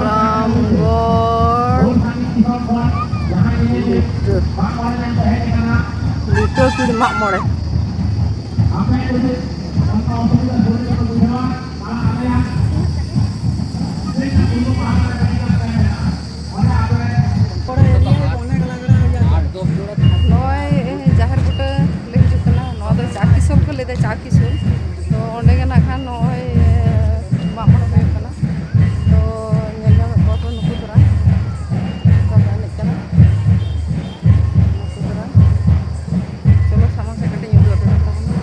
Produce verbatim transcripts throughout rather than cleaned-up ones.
ᱨᱟᱢᱜᱚᱲ ᱞᱤᱴᱟᱹ, ᱞᱤᱴᱟᱹ ᱯᱤᱲ ᱢᱟᱜ ᱢᱚᱬᱮ᱾ ᱱᱚᱜᱼᱚᱭ ᱡᱟᱦᱮᱨ ᱵᱩᱴᱟᱹ ᱞᱮ ᱦᱤᱡᱩᱜ ᱠᱟᱱᱟ᱾ ᱱᱚᱣᱟ ᱫᱚ ᱪᱟ ᱠᱤᱥᱟᱹᱬ ᱠᱚ ᱞᱟᱹᱭᱫᱟ, ᱪᱟ ᱠᱤᱥᱟᱹᱬ᱾ ᱛᱚ ᱚᱸᱰᱮ ᱜᱮ ᱱᱟᱜ ᱠᱷᱟᱱ ᱱᱚᱜᱼᱚᱭ ᱢᱟᱜ ᱢᱚᱬᱮ ᱦᱩᱭᱩᱜ ᱠᱟᱱᱟ᱾ ᱛᱚ ᱧᱮᱞ ᱧᱟᱢᱮᱫ ᱠᱚᱣᱟ ᱯᱮ ᱱᱩᱠᱩ ᱫᱚ ᱱᱟᱜ ᱱᱚᱝᱠᱟ ᱠᱚ ᱮᱱᱮᱡ ᱠᱟᱱᱟ᱾ ᱱᱩᱠᱩ ᱫᱚ ᱱᱟᱜ ᱪᱚᱞᱚ ᱥᱟᱢᱟᱝ ᱥᱮᱫ ᱠᱟᱹᱴᱤᱡ ᱤᱧ ᱩᱫᱩᱜ ᱟᱯᱮ ᱠᱟᱱ ᱛᱟᱵᱚᱱᱟ᱾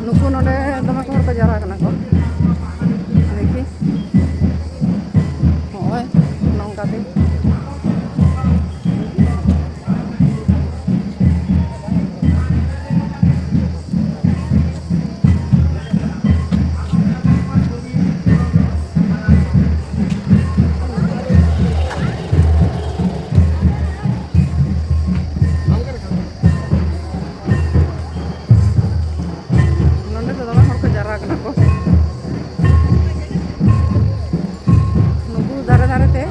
ᱱᱩᱠᱩ ᱱᱚᱰᱮ ᱫᱚᱢᱮ ᱠᱚ ᱦᱚᱲ ᱠᱚ ᱡᱟᱣᱨᱟ ᱠᱟᱱᱟ ᱠᱚ᱾ ᱫᱮᱠᱷᱤ, ᱱᱚᱜᱼᱚᱭ ᱱᱚᱝᱠᱟ ᱛᱮ᱾ ᱱᱚᱸᱰᱮ ᱫᱚ ᱫᱚᱢᱮ ᱦᱚᱲ ᱠᱚ ᱡᱟᱣᱨᱟ ᱠᱟᱱᱟ ᱠᱚ᱾ ᱱᱩᱠᱩ ᱫᱷᱟᱨᱮ ᱫᱷᱟᱨᱮ ᱛᱮ,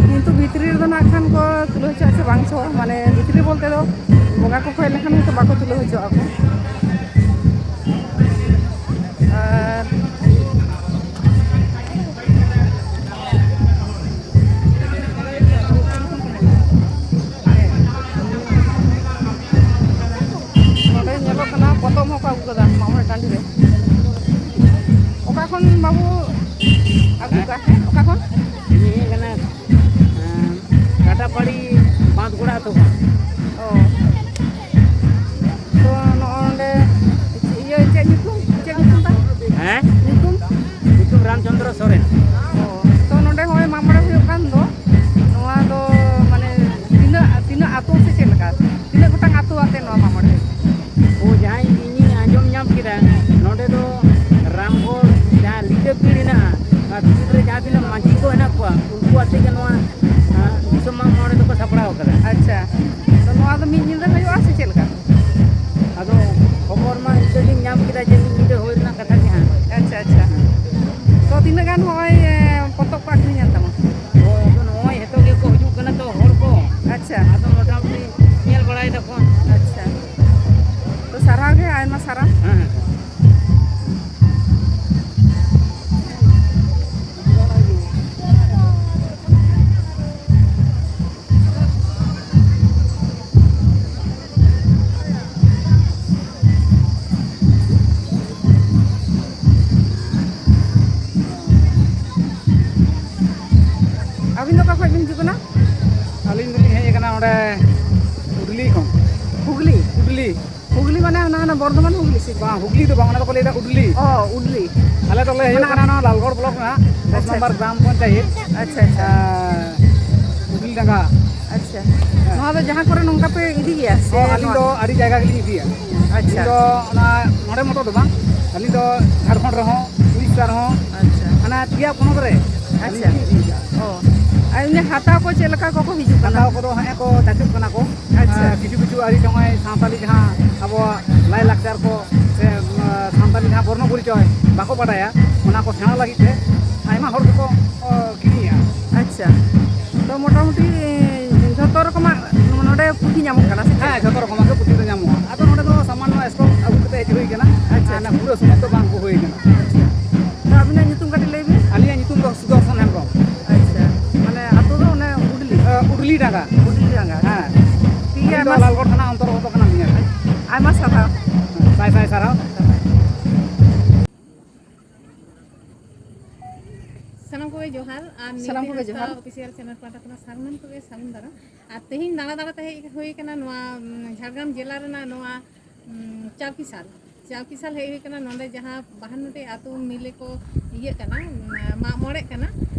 ᱠᱤᱱᱛᱩ ᱵᱷᱤᱛᱨᱤ ᱨᱮᱫᱚ ᱱᱟᱜ ᱠᱷᱟᱱ ᱠᱚ ᱛᱩᱞᱟᱹᱣ ᱦᱚᱪᱚᱣᱟᱜ ᱥᱮ ᱵᱟᱝ ᱪᱚ, ᱢᱟᱱᱮ ᱵᱷᱤᱛᱨᱤ ᱵᱚᱞᱛᱮ ᱫᱚ ᱵᱚᱸᱜᱟ ᱠᱚᱠᱚ ᱦᱮᱡ ᱞᱮᱱᱠᱷᱟᱱ ᱦᱚᱭᱛᱳ ᱵᱟᱠᱚ ᱛᱩᱞᱟᱹᱣ ᱦᱚᱪᱚᱣᱟᱜᱼᱟ ᱠᱚ᱾ ᱟᱨ ᱱᱚᱰᱮ ᱧᱮᱞᱚᱜ ᱠᱟᱱᱟ, ᱯᱚᱛᱚᱵ ᱦᱚᱸᱠᱚ ᱟᱹᱜᱩ ᱠᱟᱫᱟ ᱢᱟᱜ ᱢᱚᱬᱮ ᱴᱟᱺᱰᱤ ᱨᱮ᱾ ᱚᱠᱟ ᱠᱷᱚᱱ ᱵᱟᱹᱵᱩ ᱟᱹᱜᱩ ᱠᱟᱜ? ᱚᱠᱟ ᱠᱷᱚᱱ? ᱤᱧ ᱦᱮᱡ ᱠᱟᱱᱟ, ᱮᱸ, ᱠᱟᱴᱟᱯᱟᱲᱤ ᱵᱟᱸᱫᱷᱜᱚᱲᱟ ᱟᱹᱛᱩ ᱠᱷᱚᱱ᱾ ᱚ᱾ ᱛᱚ, ᱱᱚᱜᱼᱚ ᱱᱚᱰᱮ ᱤᱭᱟᱹ, ᱪᱮᱫ ᱧᱩᱛᱩᱢ? ᱪᱮᱫ ᱧᱩᱛᱩᱢ ᱛᱟᱢ? ᱦᱮᱸ? ᱧᱩᱛᱩᱢ? ᱧᱩᱛᱩᱢ ᱨᱟᱢᱪᱚᱸᱫᱽᱨᱚ ᱥᱚᱨᱮᱱ᱾ ᱚ, ᱛᱚ, ᱱᱚᱰᱮ ᱦᱚᱸᱜᱼᱚᱭ ᱢᱟᱜ ᱢᱚᱬᱮ ᱦᱩᱭᱩᱜ ᱠᱟᱱ ᱫᱚ, ᱱᱚᱣᱟ ᱫᱚ, ᱢᱟᱱᱮ, ᱛᱤᱱ ᱟᱪᱪᱷᱟ᱾ ᱟᱫᱚ ᱢᱚᱴᱟᱢᱩᱴᱤ ᱧᱮᱞ ᱵᱟᱲᱟᱭ ᱫᱟᱠᱚ᱾ ᱟᱪᱪᱷᱟ, ᱛᱚ ᱥᱟᱨᱦᱟᱣ ᱜᱮ, ᱟᱭᱢᱟ ᱥᱟᱨᱦᱟᱣ᱾ ᱦᱮᱸ, ᱦᱮᱸ᱾ ᱟᱹᱵᱤᱱ ᱫᱚ ᱚᱠᱟ ᱠᱷᱚᱱ ᱵᱤᱱ ᱦᱤᱡᱩᱜ ᱠᱟᱱᱟ? ᱟᱹᱞᱤᱧ ᱫᱚᱞᱤᱧ ᱦᱮᱡ ᱟᱠᱟᱱᱟ ᱚᱸᱰᱮ ᱩᱰᱞᱤ ᱠᱷᱚᱱ᱾ ᱦᱩᱜᱽᱞᱤ? ᱩᱰᱞᱤ᱾ ᱦᱩᱜᱽᱞᱤ ᱢᱟᱱᱮ ᱚᱱᱟ, ᱚᱱᱟ ᱵᱚᱨᱫᱷᱚᱢᱟᱱ ᱦᱩᱜᱽᱞᱤ ᱥᱮ? ᱵᱟᱝ, ᱦᱩᱜᱽᱞᱤ ᱫᱚ ᱵᱟᱝ, ᱚᱱᱟ ᱫᱚᱠᱚ ᱞᱟᱹᱭᱫᱟ ᱩᱰᱞᱤ᱾ ᱚ, ᱩᱰᱞᱤ᱾ ᱟᱞᱮ ᱫᱚᱞᱮ ᱦᱩᱭᱩᱜ ᱢᱟᱱᱮ ᱠᱟᱱᱟ ᱱᱚᱣᱟ ᱞᱟᱞᱜᱚᱲ ᱵᱞᱚᱠ ᱨᱮᱱᱟᱜ ᱫᱚᱥ ᱟᱪᱪᱷᱟ, ᱱᱚᱢᱵᱚᱨ ᱟᱪᱪᱷᱟ᱾ ᱜᱨᱟᱢ ᱯᱚᱧᱪᱟᱭᱮᱛ, ᱟᱪᱪᱷᱟ, ᱟᱪᱪᱷᱟ᱾ ᱟᱸ, ᱩᱰᱞᱤ ᱰᱟᱸᱜᱟ᱾ ᱟᱪᱪᱷᱟ᱾ ᱦᱮᱸ᱾ ᱱᱚᱣᱟ ᱫᱚ ᱡᱟᱦᱟᱸ ᱠᱚᱨᱮ ᱱᱚᱝᱠᱟ ᱯᱮ ᱤᱫᱤ ᱜᱮᱭᱟ ᱥᱮ ᱦᱚᱸ, ᱟᱹᱞᱤᱧ ᱱᱚᱣᱟ? ᱫᱚ ᱟᱹᱰᱤ ᱡᱟᱭᱜᱟ ᱜᱮᱞᱤᱧ ᱤᱫᱤᱭᱟ᱾ ᱟᱪᱪᱷᱟ᱾ ᱤᱧ ᱫᱚ ᱚᱱᱟ ᱱᱚᱰᱮ ᱢᱚᱛᱚ ᱫᱚ ᱵᱟᱝ, ᱟᱹᱞᱤᱧ ᱫᱚ ᱡᱷᱟᱲᱠᱷᱚᱸᱰ ᱨᱮᱦᱚᱸ, ᱩᱲᱤᱥᱥᱟ ᱨᱮᱦᱚᱸ, ᱟᱪᱪᱷᱟ᱾ ᱦᱟᱱᱟ ᱯᱮᱭᱟ ᱯᱚᱱᱚᱛ ᱨᱮ ᱟᱹᱞᱤᱧ ᱟᱪᱪᱷᱟ᱾ ᱞᱤᱧ ᱤᱫᱤᱭᱮᱫᱟ᱾ ᱚ᱾ ᱟᱨ ᱮᱢᱱᱤ ᱦᱟᱛᱟᱣ ᱠᱚ ᱪᱮᱫ ᱞᱮᱠᱟ ᱠᱚᱠᱚ ᱦᱤᱡᱩᱜ ᱠᱟᱱᱟ? ᱦᱟᱛᱟᱣ ᱠᱚᱫᱚ ᱦᱮᱸ ᱠᱚ ᱪᱟᱪᱚᱜ ᱠᱟᱱᱟ ᱠᱚ᱾ ᱟᱪᱪᱷᱟ᱾ ᱟᱨ ᱠᱤᱪᱷᱩ ᱠᱤᱪᱷᱩ ᱟᱹᱨᱤ ᱱᱚᱜᱼᱚᱭ ᱥᱟᱱᱛᱟᱞᱤ ᱡᱟᱦᱟᱸ ᱟᱵᱚᱣᱟᱜ ᱞᱟᱭᱼᱞᱟᱠᱪᱟᱨ ᱠᱚ ᱥᱮ, ᱟᱸ, ᱥᱟᱱᱛᱟᱞᱤ ᱡᱟᱦᱟᱸ ᱵᱚᱨᱱᱚ ᱯᱚᱨᱤᱪᱚᱭ ᱵᱟᱠᱚ ᱵᱟᱰᱟᱭᱟ, ᱚᱱᱟ ᱠᱚ ᱥᱮᱬᱟ ᱞᱟᱹᱜᱤᱫ ᱛᱮ ᱟᱭᱢᱟ ᱦᱚᱲ ᱜᱮᱠᱚ, ᱚ, ᱠᱤᱨᱤᱧᱟ᱾ ᱟᱪᱪᱷᱟ, ᱛᱚ ᱢᱚᱴᱟᱢᱩᱴᱤ ᱡᱷᱚᱛᱚ ᱨᱚᱠᱚᱢᱟᱜ ᱱᱚᱰᱮ ᱯᱩᱛᱷᱤ ᱧᱟᱢᱚᱜ ᱠᱟᱱᱟ ᱥᱮ ᱪᱮᱫ? ᱦᱮᱸ, ᱡᱷᱚᱛᱚ ᱨᱚᱠᱚᱢᱟᱜ ᱜᱮ ᱯᱩᱛᱷᱤ ᱫᱚ ᱧᱟᱢᱚᱜᱼᱟ᱾ ᱟᱫᱚ ᱱᱚᱰᱮ ᱫᱚ ᱥᱟᱢᱟᱱᱱᱚ ᱥᱴᱚᱞ ᱟᱹᱜᱩ ᱠᱟᱛᱮ ᱦᱮᱡ ᱦᱩᱭ ᱠᱟᱱᱟ᱾ ᱟᱪᱪᱷᱟ, ᱟᱨ ᱚᱱᱟ ᱟᱪᱪᱷᱟ᱾ ᱯᱩᱨᱟᱹ ᱥᱚᱢᱚᱭ ᱫᱚ ᱵᱟᱝ ᱟᱹᱜᱩ ᱦᱩᱭ ᱠᱟᱱᱟ᱾ ᱟᱪᱪᱷᱟ, ᱛᱚ ᱟᱹᱵᱤᱱᱟᱜ ᱧᱩᱛᱩᱢ ᱠᱟᱹᱴᱤᱡ ᱞᱟᱹᱭ ᱵᱤᱱ᱾ ᱟᱹᱞᱤᱧᱟᱜ ᱧᱩᱛᱩᱢ ᱫᱚ ᱥᱩᱫᱚᱨᱥᱚᱱ ᱦᱮᱢᱵᱨᱚᱢ᱾ ᱟᱪᱪᱷᱟ, ᱢᱟᱱᱮ ᱟᱹᱛᱩ ᱫᱚ ᱚᱱᱮ ᱩᱰᱞᱤ? ᱮ, ᱩᱰᱞᱤ ᱰᱟᱸᱜᱟ᱾ ᱩᱰᱞᱤ ᱰᱟᱸᱜᱟ᱾ ᱦᱮᱸ᱾ ᱴᱷᱤᱠ ᱜᱮᱭᱟ, ᱟᱹᱞᱤᱧ ᱫᱚ ᱟᱭᱢᱟ ᱞᱟᱞᱜᱚᱲ ᱛᱷᱟᱱᱟ ᱚᱱᱛᱚᱨᱜᱚᱛᱚ ᱠᱟᱱᱟᱞᱤᱧ ᱟᱨᱠᱤ᱾ ᱟᱭᱢᱟ ᱥᱟᱨᱦᱟᱣ᱾ ᱥᱟᱭ ᱥᱟᱭ ᱥᱟᱨᱦᱟᱣ᱾ ᱥᱟᱱᱟᱢ ᱠᱚᱜᱮ ᱡᱚᱦᱟᱨ, ᱟᱨ ᱥᱟᱱᱟᱢ ᱱᱤᱭᱩ ᱠᱚᱜᱮ ᱦᱟᱸᱥᱫᱟ ᱡᱚᱦᱟᱨ᱾ ᱚᱯᱷᱤᱥᱤᱭᱟᱞ ᱪᱮᱱᱮᱞ ᱯᱟᱦᱴᱟ ᱠᱷᱚᱱᱟᱜ ᱥᱟᱱᱟᱢ ᱠᱚᱜᱮ ᱥᱟᱹᱜᱩᱱ ᱫᱟᱨᱟᱢ᱾ ᱟᱨ ᱛᱮᱦᱮᱧ ᱫᱟᱬᱟ ᱫᱟᱬᱟ ᱛᱮ ᱦᱮᱡ ᱦᱩᱭ ᱠᱟᱱᱟ ᱱᱚᱣᱟ, ᱩᱢ, ᱡᱷᱟᱲᱜᱨᱟᱢ ᱡᱮᱞᱟ ᱨᱮᱱᱟᱜ ᱱᱚᱣᱟ, ᱩᱢ, ᱪᱟᱣᱠᱤᱥᱟᱞ᱾ ᱪᱟᱣᱠᱤᱥᱟᱞ ᱦᱮᱡ ᱦᱩᱭ ᱠᱟᱱᱟ, ᱱᱚᱰᱮ ᱡᱟᱦᱟᱸ ᱵᱟᱦᱟᱱᱱᱚ ᱴᱤ ᱟᱹᱛᱩ ᱢᱤᱞᱮ ᱠᱚ ᱤᱭᱟᱹᱜ ᱠᱟᱱᱟ, ᱩᱢ, ᱢᱟᱜ ᱢᱚᱬᱮᱜ ᱠᱟᱱᱟ᱾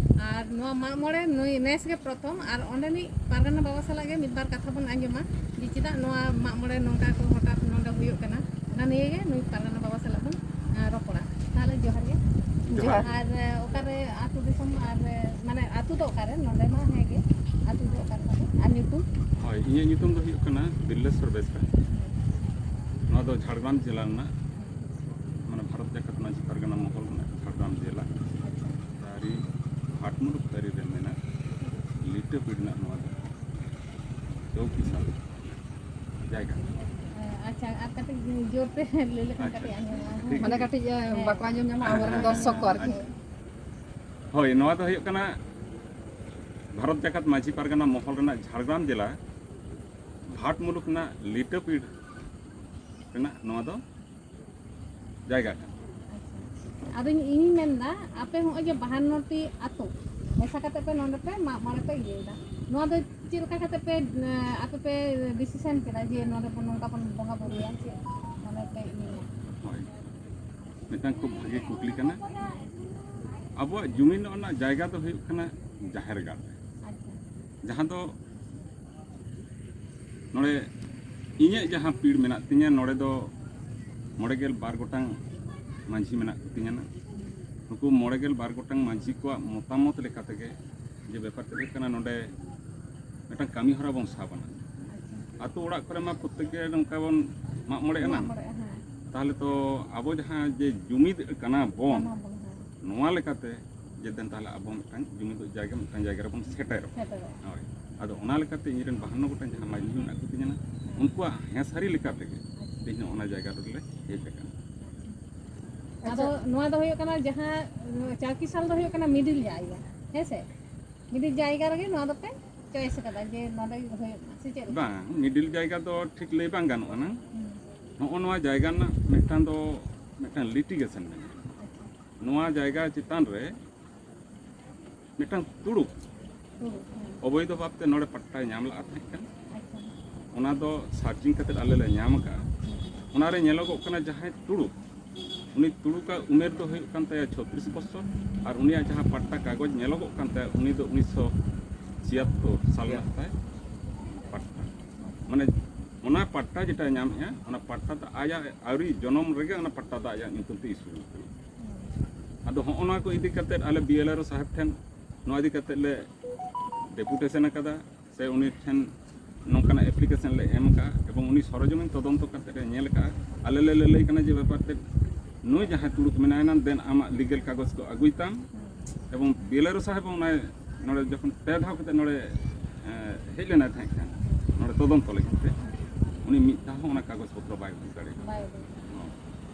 ᱟᱨ ᱱᱚᱣᱟ ᱢᱟᱜ ᱢᱚᱬᱮ ᱱᱩᱭ ᱱᱮᱥ ᱜᱮ ᱯᱨᱚᱛᱷᱚᱢ, ᱟᱨ ᱚᱸᱰᱮᱱᱤᱡ ᱯᱟᱨᱜᱟᱱᱟ ᱵᱟᱵᱟ ᱥᱟᱞᱟᱜ ᱜᱮ ᱢᱤᱫ ᱵᱟᱨ ᱠᱟᱛᱷᱟ ᱵᱚᱱ ᱟᱸᱡᱚᱢᱟ ᱡᱮ ᱪᱮᱫᱟᱜ ᱱᱚᱣᱟ ᱢᱟᱜ ᱢᱚᱬᱮ ᱱᱚᱝᱠᱟ ᱠᱚ ᱦᱚᱴᱟᱛ ᱱᱚᱰᱮ ᱦᱩᱭᱩᱜ ᱠᱟᱱᱟ, ᱚᱱᱟ ᱱᱤᱭᱮ ᱜᱮ ᱱᱩᱭ ᱯᱟᱨᱜᱟᱱᱟ ᱵᱟᱵᱟ ᱥᱟᱞᱟᱜ ᱵᱚᱱ, ᱟᱸ, ᱨᱚᱯᱚᱲᱟ᱾ ᱛᱟᱦᱚᱞᱮ ᱡᱚᱦᱟᱨ ᱜᱮ᱾ ᱡᱚᱦᱟᱨ᱾ ᱟᱨ, ᱟᱸ, ᱚᱠᱟᱨᱮ ᱟᱹᱛᱩ ᱫᱤᱥᱚᱢ ᱟᱨ, ᱟᱸ, ᱢᱟᱱᱮ ᱟᱹᱛᱩ ᱫᱚ ᱚᱠᱟᱨᱮ? ᱱᱚᱰᱮ ᱢᱟ ᱦᱮᱸ ᱜᱮ, ᱟᱹᱛᱩ ᱫᱚ ᱚᱠᱟᱨᱮ ᱛᱟᱯᱮ? ᱟᱨ ᱧᱩᱛᱩᱢ? ᱦᱳᱭ, ᱤᱧᱟᱹᱜ ᱧᱩᱛᱩᱢ ᱫᱚ ᱦᱩᱭᱩᱜ ᱠᱟᱱᱟ ᱵᱤᱨᱞᱮᱥᱣᱚᱨ ᱵᱮᱥᱨᱟ᱾ ᱱᱚᱣᱟ ᱫᱚ ᱡᱷᱟᱲᱜᱨᱟᱢ ᱡᱮᱞᱟ ᱨᱮᱱᱟᱜ, ᱢᱟᱱᱮ ᱵᱷᱟᱨᱚᱛ ᱡᱟᱠᱟᱛ ᱢᱟᱹᱡᱷᱤ ᱯᱟᱨᱜᱟᱱᱟ ᱢᱚᱦᱚᱞ ᱨᱮᱱᱟᱜ ᱡᱷᱟᱲᱜᱨᱟᱢ ᱡᱮᱞᱟ ᱛᱟᱹᱨᱤ, ᱦᱟᱴᱢᱩᱞᱩᱠ ᱛᱟᱹᱨᱤ ᱨᱮ ᱢᱮᱱᱟᱜ ᱞᱤᱴᱟᱹ ᱯᱤᱲ ᱨᱮᱱᱟᱜ ᱱᱚᱣᱟ ᱫᱚ᱾ ᱪᱚᱣᱠᱤ ᱥᱟᱞ ᱡᱟᱭᱜᱟ᱾ ᱟᱪᱪᱷᱟ, ᱟᱨ ᱠᱟᱹᱴᱤᱡ ᱡᱳᱨ ᱛᱮ ᱞᱟᱹᱭ ᱞᱮᱠᱷᱟᱱ ᱠᱟᱹᱴᱤᱡ ᱟᱸᱡᱚᱢᱚᱜᱼᱟ᱾ ᱴᱷᱤᱠ᱾ ᱢᱟᱱᱮ ᱠᱟᱹᱴᱤᱡ ᱮ, ᱵᱟᱠᱚ ᱟᱸᱡᱚᱢ ᱧᱟᱢᱟ ᱟᱵᱚᱨᱮᱱ ᱫᱚᱨᱥᱚᱠ ᱠᱚ ᱟᱨᱠᱤ᱾ ᱟᱪᱪᱷᱟ᱾ ᱦᱳᱭ, ᱱᱚᱣᱟ ᱫᱚ ᱦᱩᱭᱩᱜ ᱠᱟᱱᱟ ᱵᱷᱟᱨᱚᱛ ᱡᱟᱠᱟᱛ ᱢᱟᱹᱡᱷᱤ ᱯᱟᱨᱜᱟᱱᱟ ᱢᱚᱦᱚᱞ ᱨᱮᱱᱟᱜ ᱡᱷᱟᱲᱜᱨᱟᱢ ᱡᱮᱞᱟ ᱵᱷᱟᱴ ᱢᱩᱞᱩᱠ ᱨᱮᱱᱟᱜ ᱞᱤᱴᱟᱹᱯᱤᱲ ᱨᱮᱱᱟᱜ ᱱᱚᱣᱟ ᱫᱚ ᱡᱟᱭᱜᱟ ᱠᱟᱱᱟ᱾ ᱟᱫᱚ ᱤᱧ ᱤᱧ ᱢᱮᱱᱫᱟ, ᱟᱯᱮ ᱦᱚᱸᱜᱼᱚᱭ ᱡᱮ ᱵᱟᱦᱟᱱᱱᱚ ᱴᱤ ᱟᱛᱳ ᱢᱮᱥᱟ ᱠᱟᱛᱮ ᱯᱮ ᱱᱚᱰᱮ ᱯᱮ ᱢᱟᱜ ᱢᱚᱬᱮ ᱯᱮ ᱤᱭᱟᱹᱭᱮᱫᱟ, ᱱᱚᱣᱟ ᱫᱚ ᱪᱮᱫ ᱞᱮᱠᱟ ᱠᱟᱛᱮ ᱯᱮ ᱮᱸ, ᱟᱯᱮ ᱯᱮ ᱰᱤᱥᱤᱥᱮᱱ ᱠᱮᱫᱟ ᱡᱮ ᱱᱚᱰᱮ ᱵᱚᱱ ᱱᱚᱝᱠᱟ ᱵᱚᱱ ᱵᱚᱸᱜᱟ ᱵᱩᱨᱩᱭᱟ, ᱪᱮᱫ ᱢᱟᱱᱮ ᱯᱮ ᱤᱭᱟᱹᱭᱟ? ᱦᱳᱭ, ᱢᱤᱫᱴᱟᱝ ᱠᱷᱩᱵ ᱵᱷᱟᱜᱮ ᱠᱩᱠᱞᱤ ᱠᱟᱱᱟ᱾ ᱟᱵᱚᱣᱟᱜ ᱡᱩᱢᱤ ᱨᱮᱱᱟᱜ ᱡᱟᱭᱜᱟ ᱫᱚ ᱦᱩᱭᱩᱜ ᱠᱟᱱᱟ ᱡᱟᱦᱮᱨ ᱜᱟᱲ ᱨᱮ, ᱟᱪᱪᱷᱟ᱾ ᱡᱟᱦᱟᱸ ᱫᱚ ᱱᱚᱰᱮ ᱤᱧᱟᱹᱜ ᱡᱟᱦᱟᱸ ᱯᱤᱲ ᱢᱮᱱᱟᱜ ᱛᱤᱧᱟᱹ, ᱱᱚᱰᱮ ᱫᱚ ᱢᱚᱬᱮ ᱜᱮᱞ ᱵᱟᱨ ᱜᱚᱴᱟᱝ ᱢᱟᱹᱡᱷᱤ ᱢᱮᱱᱟᱜ ᱠᱚᱛᱤᱧᱟ ᱱᱟᱜ᱾ ᱱᱩᱠᱩ ᱢᱚᱬᱮ ᱜᱮᱞ ᱵᱟᱨ ᱜᱚᱴᱟᱝ ᱢᱟᱹᱡᱷᱤ ᱠᱚᱣᱟᱜ ᱢᱚᱛᱟᱢᱚᱛ ᱞᱮᱠᱟ ᱛᱮᱜᱮ ᱡᱮ ᱵᱮᱯᱟᱨ ᱛᱮᱫ ᱦᱩᱭᱩᱜ ᱠᱟᱱᱟ, ᱱᱚᱰᱮ ᱢᱤᱫᱴᱟᱝ ᱠᱟᱹᱢᱤ ᱦᱚᱨᱟ ᱵᱚᱱ ᱥᱟᱵ ᱟᱱᱟ᱾ ᱟᱛᱳ ᱚᱲᱟᱜ ᱠᱚᱨᱮ ᱢᱟ ᱯᱨᱚᱛᱛᱮᱠ ᱜᱮ ᱱᱚᱝᱠᱟ ᱵᱚᱱ ᱢᱟᱜ ᱢᱚᱬᱮ ᱟᱱᱟ᱾ ᱢᱟᱜ ᱢᱚᱬᱮᱜᱼᱟ, ᱦᱮᱸ᱾ ᱛᱟᱦᱚᱞᱮ ᱛᱚ ᱟᱵᱚ ᱡᱟᱦᱟᱸ ᱡᱮ ᱡᱩᱢᱤᱫ ᱠᱟᱱᱟ ᱵᱚᱱ, ᱠᱟᱱᱟ ᱵᱚᱱ, ᱦᱮᱸ᱾ ᱱᱚᱣᱟ ᱞᱮᱠᱟᱛᱮ ᱡᱮ ᱫᱮᱱ ᱛᱟᱦᱚᱞᱮ ᱟᱵᱚ ᱢᱤᱫᱴᱟᱝ ᱡᱩᱢᱤᱫᱚᱜ ᱡᱟᱭᱜᱟ, ᱢᱤᱫᱴᱟᱝ ᱡᱟᱭᱜᱟ ᱨᱮᱵᱚᱱ ᱥᱮᱴᱮᱨᱚᱜᱼᱟ᱾ ᱥᱮᱴᱮᱨᱚᱜᱼᱟ᱾ ᱦᱳᱭ, ᱟᱫᱚ ᱚᱱᱟ ᱞᱮᱠᱟᱛᱮ ᱤᱧ ᱨᱮᱱ ᱵᱟᱦᱟᱱᱱᱚ ᱜᱚᱴᱟᱝ ᱡᱟᱦᱟᱸ ᱢᱟᱹᱡᱷᱤ ᱢᱮᱱᱟᱜ ᱠᱚ ᱛᱤᱧᱟ ᱱᱟᱜ, ᱩᱱᱠᱩᱣᱟᱜ ᱦᱮᱸ ᱥᱟᱹᱨᱤ ᱞᱮᱠᱟ ᱛᱮᱜᱮ ᱛᱮᱦᱮᱧ ᱚᱱᱟ ᱡᱟᱭᱜᱟ ᱨᱮᱞᱮ ᱦᱮᱡ ᱟᱠᱟᱱᱟ᱾ ᱟᱫᱚ ᱱᱚᱣᱟ ᱫᱚ ᱦᱩᱭᱩᱜ ᱠᱟᱱᱟ ᱡᱟᱦᱟᱸ ᱪᱟᱣᱠᱤ ᱥᱟᱞ ᱫᱚ ᱦᱩᱭᱩᱜ ᱠᱟᱱᱟ ᱢᱤᱰᱤᱞ ᱡᱟᱭᱜᱟ, ᱦᱮᱸ ᱥᱮ? ᱢᱤᱰᱤᱞ ᱡᱟᱭᱜᱟ ᱨᱮᱜᱮ ᱱᱚᱣᱟ ᱫᱚᱯᱮ ᱪᱚᱭᱮᱥ ᱟᱠᱟᱫᱟ ᱡᱮ ᱱᱚᱰᱮ ᱜᱮ ᱦᱩᱭᱩᱜ ᱢᱟ, ᱥᱮ ᱪᱮᱫ ᱞᱮᱠᱟ? ᱵᱟᱝ, ᱢᱤᱰᱤᱞ ᱡᱟᱭᱜᱟ ᱫᱚ ᱴᱷᱤᱠ ᱞᱟᱹᱭ ᱵᱟᱝ ᱜᱟᱱᱚᱜᱼᱟ ᱱᱟᱝ᱾ ᱦᱩᱸ, ᱱᱚᱜᱼᱚ ᱱᱚᱣᱟ ᱡᱟᱭᱜᱟ ᱨᱮᱱᱟᱜ ᱢᱤᱫᱴᱟᱝ ᱫᱚ ᱢᱤᱫᱴᱟᱝ ᱞᱤᱴᱤᱜᱮᱥᱚᱱ ᱢᱮᱱᱟᱜᱼᱟ᱾ ᱟᱪᱪᱷᱟ᱾ ᱱᱚᱣᱟ ᱡᱟᱭᱜᱟ ᱪᱮᱛᱟᱱ ᱨᱮ ᱢᱤᱫᱴᱟᱝ ᱛᱩᱲᱩᱠ ᱦᱩᱸ, ᱦᱩᱸ, ᱚᱵᱳᱭᱫᱷᱚ ᱵᱷᱟᱵᱛᱮ ᱱᱚᱰᱮ ᱯᱟᱴᱴᱟᱭ ᱧᱟᱢ ᱞᱟᱜᱼᱟ ᱛᱟᱦᱮᱸ ᱠᱟᱱᱟ᱾ ᱟᱪᱪᱷᱟ᱾ ᱚᱱᱟ ᱫᱚ ᱥᱟᱨᱪᱤᱝ ᱠᱟᱛᱮ ᱟᱞᱮ ᱞᱮ ᱧᱟᱢ ᱟᱠᱟᱫᱼᱟ᱾ ᱚᱱᱟᱨᱮ ᱧᱮᱞᱚᱜᱚᱜ ᱠᱟᱱᱟ ᱡᱟᱦᱟᱸᱭ ᱛᱩᱲᱩᱠ, ᱩᱱᱤ ᱛᱩᱲᱩᱠᱟᱜ ᱩᱢᱮᱨ ᱫᱚ ᱦᱩᱭᱩᱜ ᱠᱟᱱ ᱛᱟᱭᱟ ᱪᱷᱚᱛᱨᱤᱥ ᱵᱚᱪᱷᱚᱨ, ᱟᱨ ᱩᱱᱤᱭᱟᱜ ᱡᱟᱦᱟᱸ ᱯᱟᱴᱴᱟ ᱠᱟᱜᱚᱡᱽ ᱧᱮᱞᱚᱜᱚᱜ ᱠᱟᱱ ᱛᱟᱭᱟ, ᱩᱱᱤ ᱫᱚ ᱩᱱᱤᱥᱥᱚ ᱪᱷᱤᱭᱟᱛᱛᱳᱨ ᱥᱟᱞ ᱨᱮᱱᱟᱜ ᱛᱟᱭ ᱯᱟᱴᱴᱟ᱾ ᱢᱟᱱᱮ ᱚᱱᱟ ᱯᱟᱴᱴᱟ ᱡᱮᱴᱟ ᱧᱟᱢᱮᱜᱼᱟ, ᱚᱱᱟ ᱯᱟᱴᱴᱟ ᱫᱚ ᱟᱭᱟᱜ ᱟᱹᱣᱨᱤ ᱡᱚᱱᱚᱢ ᱨᱮᱜᱮ ᱚᱱᱟ ᱯᱟᱴᱴᱟ ᱫᱚ ᱟᱭᱟᱜ ᱧᱩᱛᱩᱢ ᱛᱮ ᱤᱥᱩ ᱟᱠᱟᱱᱟ᱾ ᱟᱫᱚ ᱦᱚᱸᱜᱼᱚ ᱱᱚᱣᱟ ᱠᱚ ᱤᱫᱤ ᱠᱟᱛᱮ ᱟᱞᱮ ᱵᱤ ᱮᱞ ᱟᱨ ᱳ ᱥᱟᱦᱮᱵᱽ ᱴᱷᱮᱱ ᱱᱚᱣᱟ ᱤᱫᱤ ᱠᱟᱛᱮ ᱞᱮ ᱰᱮᱯᱩᱴᱮᱥᱚᱱ ᱟᱠᱟᱫᱟ, ᱥᱮ ᱩᱱᱤ ᱴᱷᱮᱱ ᱱᱚᱝᱠᱟᱱᱟᱜ ᱮᱯᱞᱤᱠᱮᱥᱚᱱ ᱞᱮ ᱮᱢ ᱟᱠᱟᱫᱼᱟ, ᱮᱵᱚᱝ ᱩᱱᱤ ᱥᱚᱨᱚᱡᱚᱢᱤᱱ ᱛᱚᱫᱚᱱᱛᱚ ᱠᱟᱛᱮ ᱮ ᱧᱮᱞ ᱟᱠᱟᱫᱼᱟ᱾ ᱟᱞᱮ ᱞᱮ ᱞᱟᱹᱞᱟᱹᱭ ᱠᱟᱱᱟ ᱡᱮ ᱵᱮᱯᱟᱨ ᱛᱮ ᱱᱩᱭ ᱡᱟᱦᱟᱸᱭ ᱛᱩᱲᱩᱠ ᱢᱮᱱᱟᱭᱟ, ᱫᱮᱱ ᱟᱢᱟᱜ ᱞᱤᱜᱮᱞ ᱠᱟᱜᱚᱡᱽ ᱠᱚ ᱟᱹᱜᱩᱭ ᱛᱟᱢ, ᱮᱵᱚᱝ ᱵᱤ ᱮᱞ ᱟᱨ ᱳ ᱥᱟᱦᱮᱵᱽ ᱦᱚᱸ ᱚᱱᱟ ᱱᱚᱰᱮ ᱡᱚᱠᱷᱚᱱ ᱯᱮ ᱫᱷᱟᱣ ᱠᱟᱛᱮ ᱱᱚᱰᱮ ᱮ, ᱦᱮᱡ ᱞᱮᱱᱟᱭ ᱛᱟᱦᱮᱸ ᱠᱟᱱ, ᱛᱚᱫᱚᱱᱛᱚ ᱞᱟᱹᱜᱤᱫ ᱛᱮ ᱩᱱᱤ ᱢᱤᱫ ᱫᱷᱟᱣ ᱦᱚᱸ ᱚᱱᱟ ᱠᱟᱜᱚᱡᱽ ᱯᱚᱛᱨᱚ ᱵᱟᱭ ᱩᱫᱩᱜ ᱫᱟᱲᱮᱭᱟᱜᱼᱟ᱾ ᱵᱟᱭ ᱩᱫᱩᱜ᱾ ᱦᱚᱸ᱾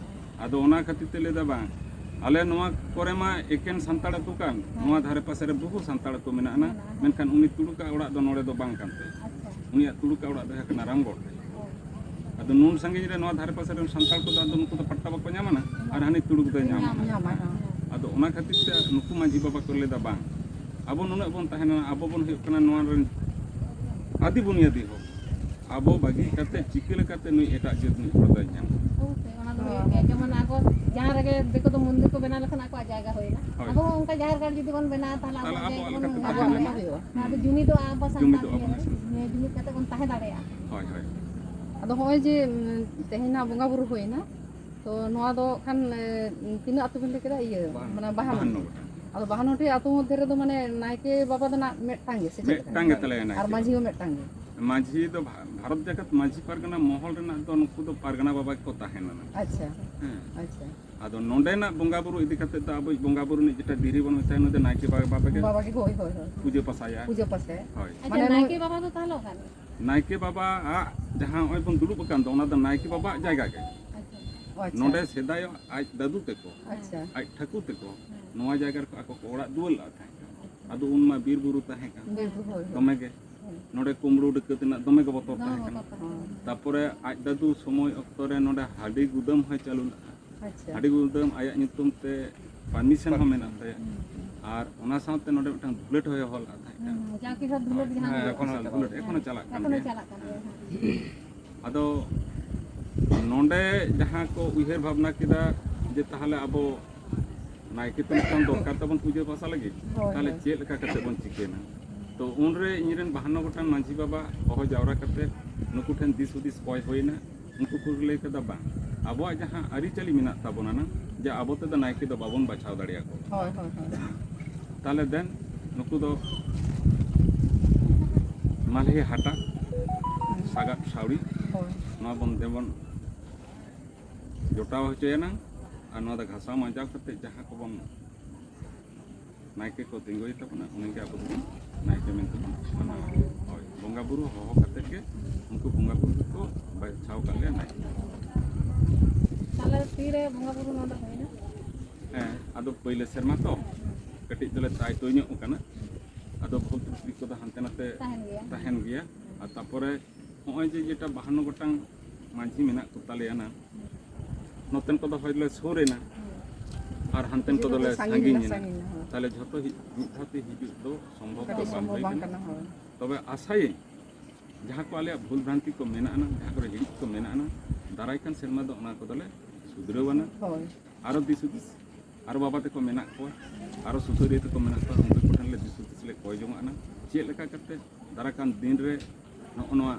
ᱟᱫᱚ ᱚᱱᱟ ᱠᱷᱟᱹᱛᱤᱨ ᱛᱮ ᱞᱟᱹᱭᱫᱟ, ᱵᱟᱝ, ᱟᱞᱮ ᱱᱚᱣᱟ ᱠᱚᱨᱮ ᱢᱟ ᱮᱠᱮᱱ ᱥᱟᱱᱛᱟᱲ ᱟᱹᱛᱩ ᱠᱟᱱ, ᱦᱮᱸ᱾ ᱱᱚᱣᱟ ᱫᱷᱟᱨᱮ ᱯᱟᱥᱮ ᱨᱮ ᱵᱚᱦᱩ ᱥᱟᱱᱛᱟᱲ ᱟᱹᱛᱩ ᱢᱮᱱᱟᱜᱼᱟ ᱱᱟ, ᱢᱮᱱᱟᱜᱼᱟ, ᱦᱮᱸ᱾ ᱢᱮᱱᱠᱷᱟᱱ ᱩᱱᱤ ᱛᱩᱲᱩᱠᱟᱜ ᱚᱲᱟᱜ ᱫᱚ ᱱᱚᱰᱮ ᱫᱚ ᱵᱟᱝ ᱠᱟᱱ ᱛᱟᱭᱟ᱾ ᱟᱪᱪᱷᱟ᱾ ᱩᱱᱤᱭᱟᱜ ᱛᱩᱲᱩᱠᱟᱜ ᱚᱲᱟᱜ ᱫᱚ ᱦᱩᱭᱩᱜ ᱠᱟᱱᱟ ᱨᱟᱢᱜᱚᱲ ᱨᱮ᱾ ᱚ᱾ ᱟᱫᱚ ᱱᱩᱱ ᱥᱟᱺᱜᱤᱧ ᱨᱮ ᱱᱚᱣᱟ ᱫᱷᱟᱨᱮ ᱯᱟᱥᱮ ᱨᱮᱱ ᱥᱟᱱᱛᱟᱲ ᱠᱚᱫᱚ ᱟᱫᱚ ᱱᱩᱠᱩ ᱫᱚ ᱯᱟᱴᱴᱟ ᱵᱟᱠᱚ ᱧᱟᱢᱟ ᱱᱟ, ᱟᱨ ᱦᱟᱹᱱᱤ ᱛᱩᱲᱩᱠ ᱫᱚᱭ ᱧᱟᱢᱟ᱾ ᱧᱟᱢᱟ, ᱧᱟᱢᱟ, ᱦᱮᱸ᱾ ᱟᱫᱚ ᱚᱱᱟ ᱠᱷᱟᱹᱛᱤᱨ ᱛᱮ ᱱᱩᱠᱩ ᱢᱟᱹᱡᱷᱤ ᱵᱟᱵᱟ ᱠᱚ ᱞᱟᱹᱭᱫᱟ, ᱵᱟᱝ, ᱟᱵᱚ ᱱᱩᱱᱟᱹᱜ ᱵᱚᱱ ᱛᱟᱦᱮᱱᱟ, ᱟᱵᱚ ᱵᱚᱱ ᱦᱩᱭᱩᱜ ᱠᱟᱱᱟ ᱱᱚᱣᱟ ᱨᱮᱱ ᱟᱹᱫᱤ ᱵᱩᱱᱤᱭᱟᱹᱫᱤ ᱦᱚᱲ, ᱟᱵᱚ ᱵᱟᱹᱜᱤ ᱠᱟᱛᱮ ᱪᱤᱠᱟᱹ ᱞᱮᱠᱟᱛᱮ ᱱᱩᱭ ᱮᱴᱟᱜ ᱡᱟᱹᱛ ᱢᱤᱫ ᱦᱚᱲ ᱫᱚᱭ ᱧᱟᱢᱟ? ᱚᱵᱚᱥᱥᱳᱭ, ᱚᱱᱟ ᱫᱚ ᱦᱩᱭᱩᱜ ᱜᱮᱭᱟ᱾ ᱡᱮᱢᱚᱱ ᱟᱠᱚ ᱡᱟᱦᱟᱸ ᱨᱮᱜᱮ ᱫᱤᱠᱩ ᱫᱚ ᱢᱚᱱᱫᱤᱨ ᱠᱚ ᱵᱮᱱᱟᱣ ᱞᱮᱠᱷᱟᱱ ᱟᱠᱚᱣᱟᱜ ᱡᱟᱭᱜᱟ ᱦᱩᱭᱱᱟ᱾ ᱦᱳᱭ᱾ ᱟᱵᱚ ᱦᱚᱸ ᱚᱱᱠᱟ ᱡᱟᱦᱮᱨ ᱜᱟᱲ ᱡᱩᱫᱤ ᱵᱚᱱ ᱵᱮᱱᱟᱣᱟ, ᱛᱟᱦᱚᱞᱮ ᱛᱟᱦᱞᱮ ᱟᱵᱚᱣᱟᱜ ᱟᱵᱚᱣᱟᱜ ᱡᱟᱭᱜᱟ ᱞᱮᱠᱟᱛᱮ ᱵᱚᱱ ᱛᱟᱦᱮᱱᱟ᱾ ᱟᱵᱚᱣᱟᱜ ᱞᱮᱠᱟ ᱦᱩᱭᱩᱜᱼᱟ᱾ ᱚᱱᱟ ᱫᱚ ᱡᱩᱢᱤᱫᱚᱜᱼᱟ ᱟᱵᱚ ᱥᱟᱱᱛᱟᱲ ᱡᱩᱢᱤᱫᱚᱜᱼᱟ ᱤᱭᱟᱹ ᱵᱚᱱ ᱨᱮ᱾ ᱥᱟᱱᱛᱟᱲ᱾ ᱡᱩᱢᱤᱫ ᱠᱟᱛᱮ ᱵᱚᱱ ᱛᱟᱦᱮᱸ ᱫᱟᱲᱮᱭᱟᱜᱼᱟ᱾ ᱦᱳᱭ, ᱦᱳᱭ᱾ ᱟᱫᱚ ᱦᱚᱸᱜᱼᱚᱭ ᱡᱮ, ᱩᱢ, ᱛᱮᱦᱮᱧ ᱱᱟᱜ ᱵᱚᱸᱜᱟ ᱵᱩᱨᱩ ᱦᱩᱭᱱᱟ, ᱛᱚ ᱱᱚᱣᱟ ᱫᱚ ᱠᱷᱟᱱ, ᱮ, ᱛᱤᱱᱟᱹᱜ ᱟᱹᱛᱩ ᱵᱤᱱ ᱞᱟᱹᱭ ᱠᱮᱫᱟ? ᱤᱭᱟᱹ, ᱵᱟᱦᱟᱱ-, ᱢᱟᱱᱮ ᱵᱟᱦᱟᱱ᱾ ᱵᱟᱦᱟᱱᱱᱚ ᱜᱚᱴᱟᱝ᱾ ᱟᱫᱚ ᱵᱟᱦᱟᱱᱱᱚ ᱴᱤ ᱟᱹᱛᱩ ᱢᱚᱫᱽᱫᱷᱮ ᱨᱮᱫᱚ ᱢᱟᱱᱮ ᱱᱟᱭᱠᱮ ᱵᱟᱵᱟ ᱫᱚ ᱱᱟᱜ ᱢᱤᱫᱴᱟᱝ ᱜᱮ ᱥᱮ ᱪᱮᱫ ᱞᱮᱠᱟ? ᱢᱤᱫᱴᱟᱝ ᱜᱮ ᱛᱟᱞᱮᱭᱟ ᱱᱟᱭᱠᱮ᱾ ᱟᱨ ᱢᱟᱹᱡᱷᱤ ᱦᱚᱸ ᱢᱤᱫᱴᱟᱝ ᱜᱮ? ᱢᱟᱹᱡᱷᱤ ᱫᱚ ᱵᱷᱟ-, ᱵᱷᱟᱨᱚᱛ ᱡᱟᱠᱟᱛ ᱢᱟᱹᱡᱷᱤ ᱯᱟᱨᱜᱟᱱᱟ ᱢᱚᱦᱚᱞ ᱨᱮᱱᱟᱜ ᱫᱚ ᱱᱩᱠᱩ ᱫᱚ ᱯᱟᱨᱜᱟᱱᱟ ᱵᱟᱵᱟ ᱜᱮᱠᱚ ᱛᱟᱦᱮᱱᱟ᱾ ᱟᱪᱪᱷᱟ᱾ ᱦᱮᱸ᱾ ᱟᱪᱪᱷᱟ᱾ ᱟᱫᱚ ᱱᱚᱰᱮᱱᱟᱜ ᱵᱚᱸᱜᱟ ᱵᱩᱨᱩ ᱤᱫᱤ ᱠᱟᱛᱮ ᱫᱚ ᱟᱵᱚᱭᱤᱡ ᱵᱚᱸᱜᱟ ᱵᱩᱨᱩ ᱨᱤᱱᱤᱡ ᱡᱮᱴᱟ ᱫᱷᱤᱨᱤ ᱵᱚᱱ ᱢᱮᱛᱟᱭᱟ, ᱱᱩᱭ ᱫᱚ ᱱᱟᱭᱠᱮ ᱵᱟᱵᱟ ᱜᱮ ᱵᱟᱵᱟ ᱜᱮ, ᱦᱳᱭ, ᱦᱳᱭ, ᱦᱳᱭ᱾ ᱯᱩᱡᱟᱹ ᱯᱟᱥᱟᱭᱟ᱾ ᱯᱩᱡᱟᱹ ᱯᱟᱥᱟᱭᱟ᱾ ᱦᱳᱭ᱾ ᱟᱪᱪᱷᱟ, ᱢᱟᱱᱮ ᱱᱟᱭᱠᱮ ᱱᱩᱭ ᱵᱟᱵᱟ ᱫᱚ ᱛᱟᱦᱚᱞᱮ ᱚᱠᱟᱨᱮ? ᱱᱟᱭᱠᱮ ᱵᱟᱵᱟ ᱟᱜ ᱡᱟᱦᱟᱸ ᱱᱚᱜᱼᱚᱭ ᱵᱚᱱ ᱫᱩᱲᱩᱵ ᱟᱠᱟᱱ ᱫᱚ, ᱚᱱᱟ ᱫᱚ ᱱᱟᱭᱠᱮ ᱵᱟᱵᱟᱣᱟᱜ ᱡᱟᱭᱜᱟ ᱜᱮ᱾ ᱟᱪᱪᱷᱟ᱾ ᱚ, ᱟᱪᱪᱷᱟ᱾ ᱱᱚᱰᱮ ᱥᱮᱫᱟᱭ ᱟᱡ ᱫᱟᱫᱩ ᱛᱮᱠᱚ, ᱟᱪᱪᱷᱟ᱾ ᱟᱡ ᱴᱷᱟᱹᱠᱩ ᱛᱮᱠᱚ, ᱦᱮᱸ᱾ ᱱᱚᱣᱟ ᱡᱟᱭᱜᱟ ᱨᱮᱠᱚ ᱟᱠᱚ ᱠᱚ ᱚᱲᱟᱜ ᱫᱩᱣᱟᱹᱨ ᱞᱟᱜᱼᱟ ᱛᱟᱦᱮᱸ ᱠᱟᱱᱟ᱾ ᱟᱪᱪᱷᱟ᱾ ᱟᱫᱚ ᱩᱱ ᱢᱟ ᱵᱤᱨ ᱵᱩᱨᱩ ᱛᱟᱦᱮᱸ ᱠᱟᱱᱟ᱾ ᱵᱤᱨ ᱵᱩᱨᱩ, ᱦᱳᱭ, ᱦᱳᱭ᱾ ᱫᱚᱢᱮ ᱜᱮ᱾ ᱦᱳᱭ᱾ ᱱᱚᱰᱮ ᱠᱩᱢᱵᱽᱲᱩ ᱰᱟᱹᱠᱟᱹᱛ ᱨᱮᱱᱟᱜ ᱫᱚᱢᱮ ᱜᱮ ᱵᱚᱛᱚᱨ ᱫᱚᱢᱮ ᱛᱟᱦᱮᱸ ᱠᱟᱱᱟ᱾ ᱵᱚᱛᱚᱨ ᱛᱟᱦᱮᱸ ᱠᱟᱱᱟ᱾ ᱛᱟᱯᱚᱨᱮ ᱟᱡ ᱫᱟᱫᱩ ᱥᱚᱢᱚᱭ ᱚᱠᱛᱚ ᱨᱮ ᱱᱚᱰᱮ ᱦᱟᱺᱰᱤ ᱜᱩᱫᱟᱹᱢ ᱦᱚᱸᱭ ᱪᱟᱹᱞᱩ ᱞᱮᱫᱼᱟ᱾ ᱟᱪᱪᱷᱟ᱾ ᱦᱟᱺᱰᱤ ᱜᱩᱫᱟᱹᱢ ᱟᱭᱟᱜ ᱧᱩᱛᱩᱢ ᱛᱮ ᱯᱟᱨᱢᱤᱥᱚᱱ ᱦᱚᱸ ᱢᱮᱱᱟᱜ ᱛᱟᱭᱟ᱾ ᱦᱩᱸ᱾ ᱟᱨ ᱚᱱᱟ ᱥᱟᱶᱛᱮ ᱱᱚᱰᱮ ᱢᱤᱫᱴᱟᱝ ᱫᱷᱩᱞᱟᱹᱴ ᱦᱚᱸᱭ ᱦᱚᱦᱚ ᱞᱮᱫᱼᱟ ᱛᱟᱦᱮᱸ ᱠᱟᱱᱟ᱾ ᱦᱩᱸ, ᱡᱟᱦᱟᱸ ᱠᱤ ᱥᱟᱨ ᱫᱷᱩᱞᱟᱹᱴ ᱡᱟᱦᱟᱸ ᱦᱮᱸ, ᱫᱚ ᱮᱠᱷᱚᱱᱳ ᱫᱷᱩᱞᱟᱹᱴ ᱮᱠᱷᱚᱱᱳ ᱪᱟᱞᱟᱜ ᱠᱟᱱ ᱮᱠᱷᱚᱱᱳ ᱜᱮᱭᱟ᱾ ᱪᱟᱞᱟᱜ ᱠᱟᱱ ᱜᱮᱭᱟ, ᱦᱮᱸ᱾ ᱟᱫᱚ ᱱᱚᱰᱮ ᱡᱟᱦᱟᱸ ᱠᱚ ᱩᱭᱦᱟᱹᱨ ᱵᱷᱟᱵᱽᱱᱟ ᱠᱮᱫᱟ ᱡᱮ ᱛᱟᱦᱚᱞᱮ ᱟᱵᱚ ᱱᱟᱭᱠᱮ ᱛᱚ ᱢᱤᱫᱴᱟᱝ ᱫᱚᱨᱠᱟᱨ ᱛᱟᱵᱚᱱ ᱯᱩᱡᱟᱹ ᱯᱟᱥᱟ ᱞᱟᱹᱜᱤᱫ, ᱦᱳᱭ, ᱛᱟᱦᱚᱞᱮ ᱦᱳᱭ᱾ ᱪᱮᱫ ᱞᱮᱠᱟ ᱠᱟᱛᱮ ᱵᱚᱱ ᱪᱤᱠᱟᱹᱭᱟ? ᱛᱚ ᱩᱱᱨᱮ ᱤᱧᱨᱮᱱ ᱵᱟᱦᱟᱱᱱᱚ ᱜᱚᱴᱟᱝ ᱢᱟᱹᱡᱷᱤ ᱵᱟᱵᱟ ᱦᱚᱦᱚ ᱡᱟᱣᱨᱟ ᱠᱟᱛᱮ ᱱᱩᱠᱩ ᱴᱷᱮᱱ ᱫᱤᱥ ᱦᱩᱫᱤᱥ ᱠᱚᱭ ᱦᱩᱭᱱᱟ᱾ ᱩᱱᱠᱩ ᱠᱚ ᱞᱟᱹᱭ ᱠᱮᱫᱟ, ᱵᱟᱝ, ᱟᱵᱚᱣᱟᱜ ᱡᱟᱦᱟᱸ ᱟᱹᱨᱤᱪᱟᱹᱞᱤ ᱢᱮᱱᱟᱜ ᱛᱟᱵᱚᱱᱟ ᱱᱟ, ᱡᱮ ᱟᱵᱚ ᱛᱮᱫᱚ ᱱᱟᱭᱠᱮ ᱫᱚ ᱵᱟᱵᱚᱱ ᱵᱟᱪᱷᱟᱣ ᱫᱟᱲᱮᱭᱟᱠᱚᱣᱟ᱾ ᱦᱳᱭ, ᱦᱳᱭ, ᱦᱳᱭ᱾ ᱛᱟᱦᱞᱮ ᱫᱮᱱ ᱱᱩᱠᱩ ᱫᱚ ᱢᱟᱞᱦᱮ ᱦᱟᱴᱟᱜ, ᱥᱟᱜᱟᱫ ᱥᱟᱹᱣᱲᱤ, ᱦᱳᱭ᱾ ᱱᱚᱣᱟ ᱵᱚᱱ ᱫᱮᱵᱚᱱ ᱡᱚᱴᱟᱣ ᱦᱚᱪᱚᱭᱮᱱᱟ᱾ ᱟᱨ ᱱᱚᱣᱟ ᱫᱚ ᱜᱷᱟᱥᱟᱣ ᱢᱟᱡᱟᱣ ᱠᱟᱛᱮ ᱡᱟᱦᱟᱸ ᱠᱚᱵᱚᱱ ᱱᱟᱭᱠᱮ ᱠᱚ ᱛᱤᱸᱜᱩᱭ ᱛᱟᱵᱚᱱᱟ, ᱩᱱᱤᱜᱮ ᱟᱵᱚ ᱫᱚᱵᱚᱱ ᱱᱟᱭᱠᱮ ᱢᱮᱱᱛᱮ ᱵᱚᱱ ᱢᱟᱱᱟᱣᱟ᱾ ᱦᱳᱭ, ᱵᱚᱸᱜᱟ ᱵᱩᱨᱩ ᱦᱚᱦᱚ ᱠᱟᱛᱮ ᱜᱮ ᱩᱱᱠᱩ ᱵᱚᱸᱜᱟ ᱵᱩᱨᱩ ᱠᱚ ᱵᱟᱪᱷᱟᱣ ᱠᱟᱜ ᱞᱮᱭᱟ ᱱᱟᱭᱠᱮ᱾ ᱛᱟᱦᱞᱮ ᱛᱤᱨᱮ ᱵᱚᱸᱜᱟ ᱵᱩᱨᱩ ᱱᱚᱰᱮ ᱦᱩᱭᱱᱟ? ᱦᱮᱸ, ᱟᱫᱚ ᱯᱟᱹᱭᱞᱟᱹ ᱥᱮᱨᱢᱟ ᱛᱚ ᱠᱟᱹᱴᱤᱡ ᱫᱚᱞᱮ ᱛᱟᱭᱛᱚ ᱧᱚᱜ ᱠᱟᱱᱟ᱾ ᱟᱫᱚ ᱵᱷᱩᱞ ᱛᱨᱩᱴᱤ ᱠᱚᱫᱚ ᱦᱟᱱᱛᱮ ᱱᱟᱛᱮ ᱛᱟᱦᱮᱱ ᱜᱮᱭᱟ᱾ ᱛᱟᱦᱮᱱ ᱜᱮᱭᱟ᱾ ᱟᱨ ᱛᱟᱯᱚᱨᱮ ᱱᱚᱜᱼᱚᱭ ᱡᱮ ᱡᱮᱴᱟ ᱵᱟᱦᱟᱱᱱᱚ ᱜᱚᱴᱟᱝ ᱢᱟᱹᱡᱷᱤ ᱢᱮᱱᱟᱜ ᱠᱚ ᱛᱟᱞᱮᱭᱟ ᱱᱟᱝ, ᱱᱚᱛᱮᱱ ᱠᱚᱫᱚ ᱦᱚᱭᱛᱚ ᱞᱮ ᱥᱩᱨ ᱮᱱᱟ ᱟᱨ ᱦᱟᱱᱛᱮᱱ ᱠᱤᱪᱷᱩ ᱠᱚᱫᱚ ᱫᱚᱠᱚ ᱞᱮ ᱥᱟᱺᱜᱤᱧ ᱥᱟᱺᱜᱤᱧ ᱮᱱᱟ, ᱮᱱᱟ᱾ ᱥᱟᱺᱜᱤᱧ ᱮᱱᱟ, ᱦᱳᱭ᱾ ᱛᱟᱦᱞᱮ ᱡᱷᱚᱛᱚ ᱦᱤ-, ᱢᱤᱫ ᱫᱷᱟᱣ ᱛᱮ ᱦᱤᱡᱩᱜ ᱫᱚ ᱥᱚᱢᱵᱷᱚᱵ ᱫᱚ ᱠᱟᱹᱴᱤᱡ ᱵᱟᱝ ᱥᱚᱢᱵᱷᱚᱵ ᱦᱩᱭ ᱵᱟᱝ ᱠᱟᱱᱟ᱾ ᱠᱟᱱᱟ, ᱦᱳᱭ᱾ ᱛᱚᱵᱮ ᱟᱥᱟᱭᱟᱹᱧ ᱡᱟᱦᱟᱸ ᱠᱚ ᱟᱞᱮᱭᱟᱜ ᱵᱷᱩᱞ ᱵᱷᱨᱟᱱᱛᱤ ᱠᱚ ᱢᱮᱱᱟᱜᱼᱟ, ᱡᱟᱦᱟᱸ ᱠᱚᱨᱮ ᱦᱤᱲᱤᱡ ᱠᱚ ᱢᱮᱱᱟᱜᱼᱟ, ᱫᱟᱨᱟᱭ ᱠᱟᱱ ᱥᱮᱨᱢᱟ ᱫᱚ ᱚᱱᱟ ᱠᱚᱫᱚᱞᱮ ᱥᱩᱫᱷᱨᱟᱹᱣ ᱟᱱᱟ᱾ ᱦᱳᱭ᱾ ᱟᱨᱚ ᱫᱤᱥ ᱦᱩᱫᱤᱥ, ᱟᱨᱚ ᱵᱟᱵᱟ ᱛᱟᱠᱚ ᱢᱮᱱᱟᱜ ᱠᱚᱣᱟ, ᱟᱨᱚ ᱥᱩᱥᱟᱹᱨᱤᱭᱟᱹ ᱛᱟᱠᱚ ᱢᱮᱱᱟᱜ ᱠᱚᱣᱟ, ᱩᱱᱠᱩ ᱠᱚᱴᱷᱮᱱ ᱞᱮ ᱫᱤᱥ ᱦᱩᱫᱤᱥ ᱞᱮ ᱠᱚᱭ ᱡᱚᱝᱟᱜ ᱠᱟᱱᱟ, ᱪᱮᱫ ᱞᱮᱠᱟ ᱠᱟᱛᱮ ᱫᱟᱨᱟᱭ ᱠᱟᱱ ᱫᱤᱱ ᱨᱮ ᱱᱚᱜᱼᱚ ᱱᱚᱣᱟ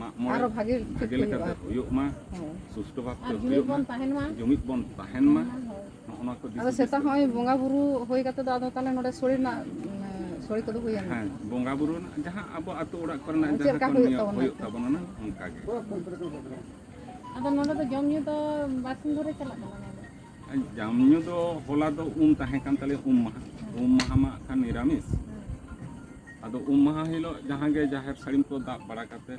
ᱢᱟᱜ ᱢᱚᱬᱮ ᱟᱨᱚ ᱵᱷᱟᱜᱮ ᱴᱷᱤᱠ ᱵᱷᱟᱜᱮ ᱞᱮᱠᱟᱛᱮ ᱦᱩᱭᱩᱜᱼᱟ᱾ ᱦᱩᱭᱩᱜ ᱢᱟ, ᱦᱳᱭ᱾ ᱥᱩᱥᱴᱷᱩ ᱵᱷᱟᱵᱛᱮ ᱟᱨ ᱡᱩᱢᱤᱫ ᱦᱩᱭᱩᱜ ᱢᱟ, ᱵᱚᱱ ᱛᱟᱦᱮᱱ ᱢᱟ᱾ ᱡᱩᱢᱤᱫ ᱵᱚᱱ ᱛᱟᱦᱮᱱ ᱢᱟ᱾ ᱦᱳᱭ᱾ ᱱᱚᱜᱼᱚ ᱱᱚᱣᱟ ᱠᱚ ᱫᱤᱥ ᱟᱫᱚ ᱦᱩᱫᱤᱥ ᱥᱮᱛᱟᱜ ᱠᱟᱛᱮ᱾ ᱦᱚᱸᱜᱼᱚᱭ ᱵᱚᱸᱜᱟ ᱵᱩᱨᱩ ᱦᱩᱭ ᱠᱟᱛᱮ ᱫᱚ ᱟᱫᱚ ᱛᱟᱦᱞᱮ ᱱᱚᱰᱮ ᱥᱳᱲᱮ ᱨᱮᱱᱟᱜ, ᱩᱸ, ᱥᱳᱲᱮ ᱠᱚᱫᱚ ᱦᱩᱭᱮᱱ ᱜᱮᱭᱟ? ᱦᱮᱸ, ᱵᱚᱸᱜᱟ ᱵᱩᱨᱩ ᱨᱮᱱᱟᱜ ᱡᱟᱦᱟᱸ ᱟᱵᱚ ᱟᱹᱛᱩ ᱚᱲᱟᱜ ᱠᱚᱨᱮᱱᱟᱜ ᱪᱮᱫ ᱡᱟᱦᱟᱸ ᱞᱮᱠᱟ ᱠᱚ ᱦᱩᱭᱩᱜ ᱱᱤᱭᱚᱢ ᱛᱟᱵᱚᱱᱟ? ᱦᱩᱭᱩᱜ ᱟᱨᱠᱤ᱾ ᱛᱟᱵᱚᱱᱟ ᱱᱟᱜ, ᱚᱱᱠᱟ ᱜᱮ᱾ ᱟᱫᱚ ᱱᱚᱰᱮ ᱫᱚ ᱡᱚᱢ ᱧᱩ ᱫᱚ ᱵᱟᱨᱥᱤᱧ ᱫᱷᱚᱨᱮ ᱪᱟᱞᱟᱜ ᱠᱟᱱᱟ ᱱᱚᱰᱮ? ᱡᱚᱢ ᱧᱩ ᱫᱚ ᱦᱚᱞᱟ ᱫᱚ ᱩᱢ ᱛᱟᱦᱮᱸ ᱠᱟᱱ ᱛᱟᱞᱮᱭᱟ, ᱩᱢ ᱢᱟᱦᱟ᱾ ᱩᱢ ᱢᱟᱦᱟ ᱢᱟ ᱠᱷᱟᱱ ᱱᱤᱨᱟᱢᱤᱥ᱾ ᱦᱮᱸ᱾ ᱟᱫᱚ ᱩᱢ ᱢᱟᱦᱟ ᱦᱤᱞᱳᱜ ᱡᱟᱦᱟᱸ ᱜᱮ ᱡᱟᱦᱮᱨ ᱥᱟᱹᱲᱤᱢ ᱠᱚ ᱫᱟᱵ ᱵᱟᱲᱟ ᱠᱟᱛᱮ,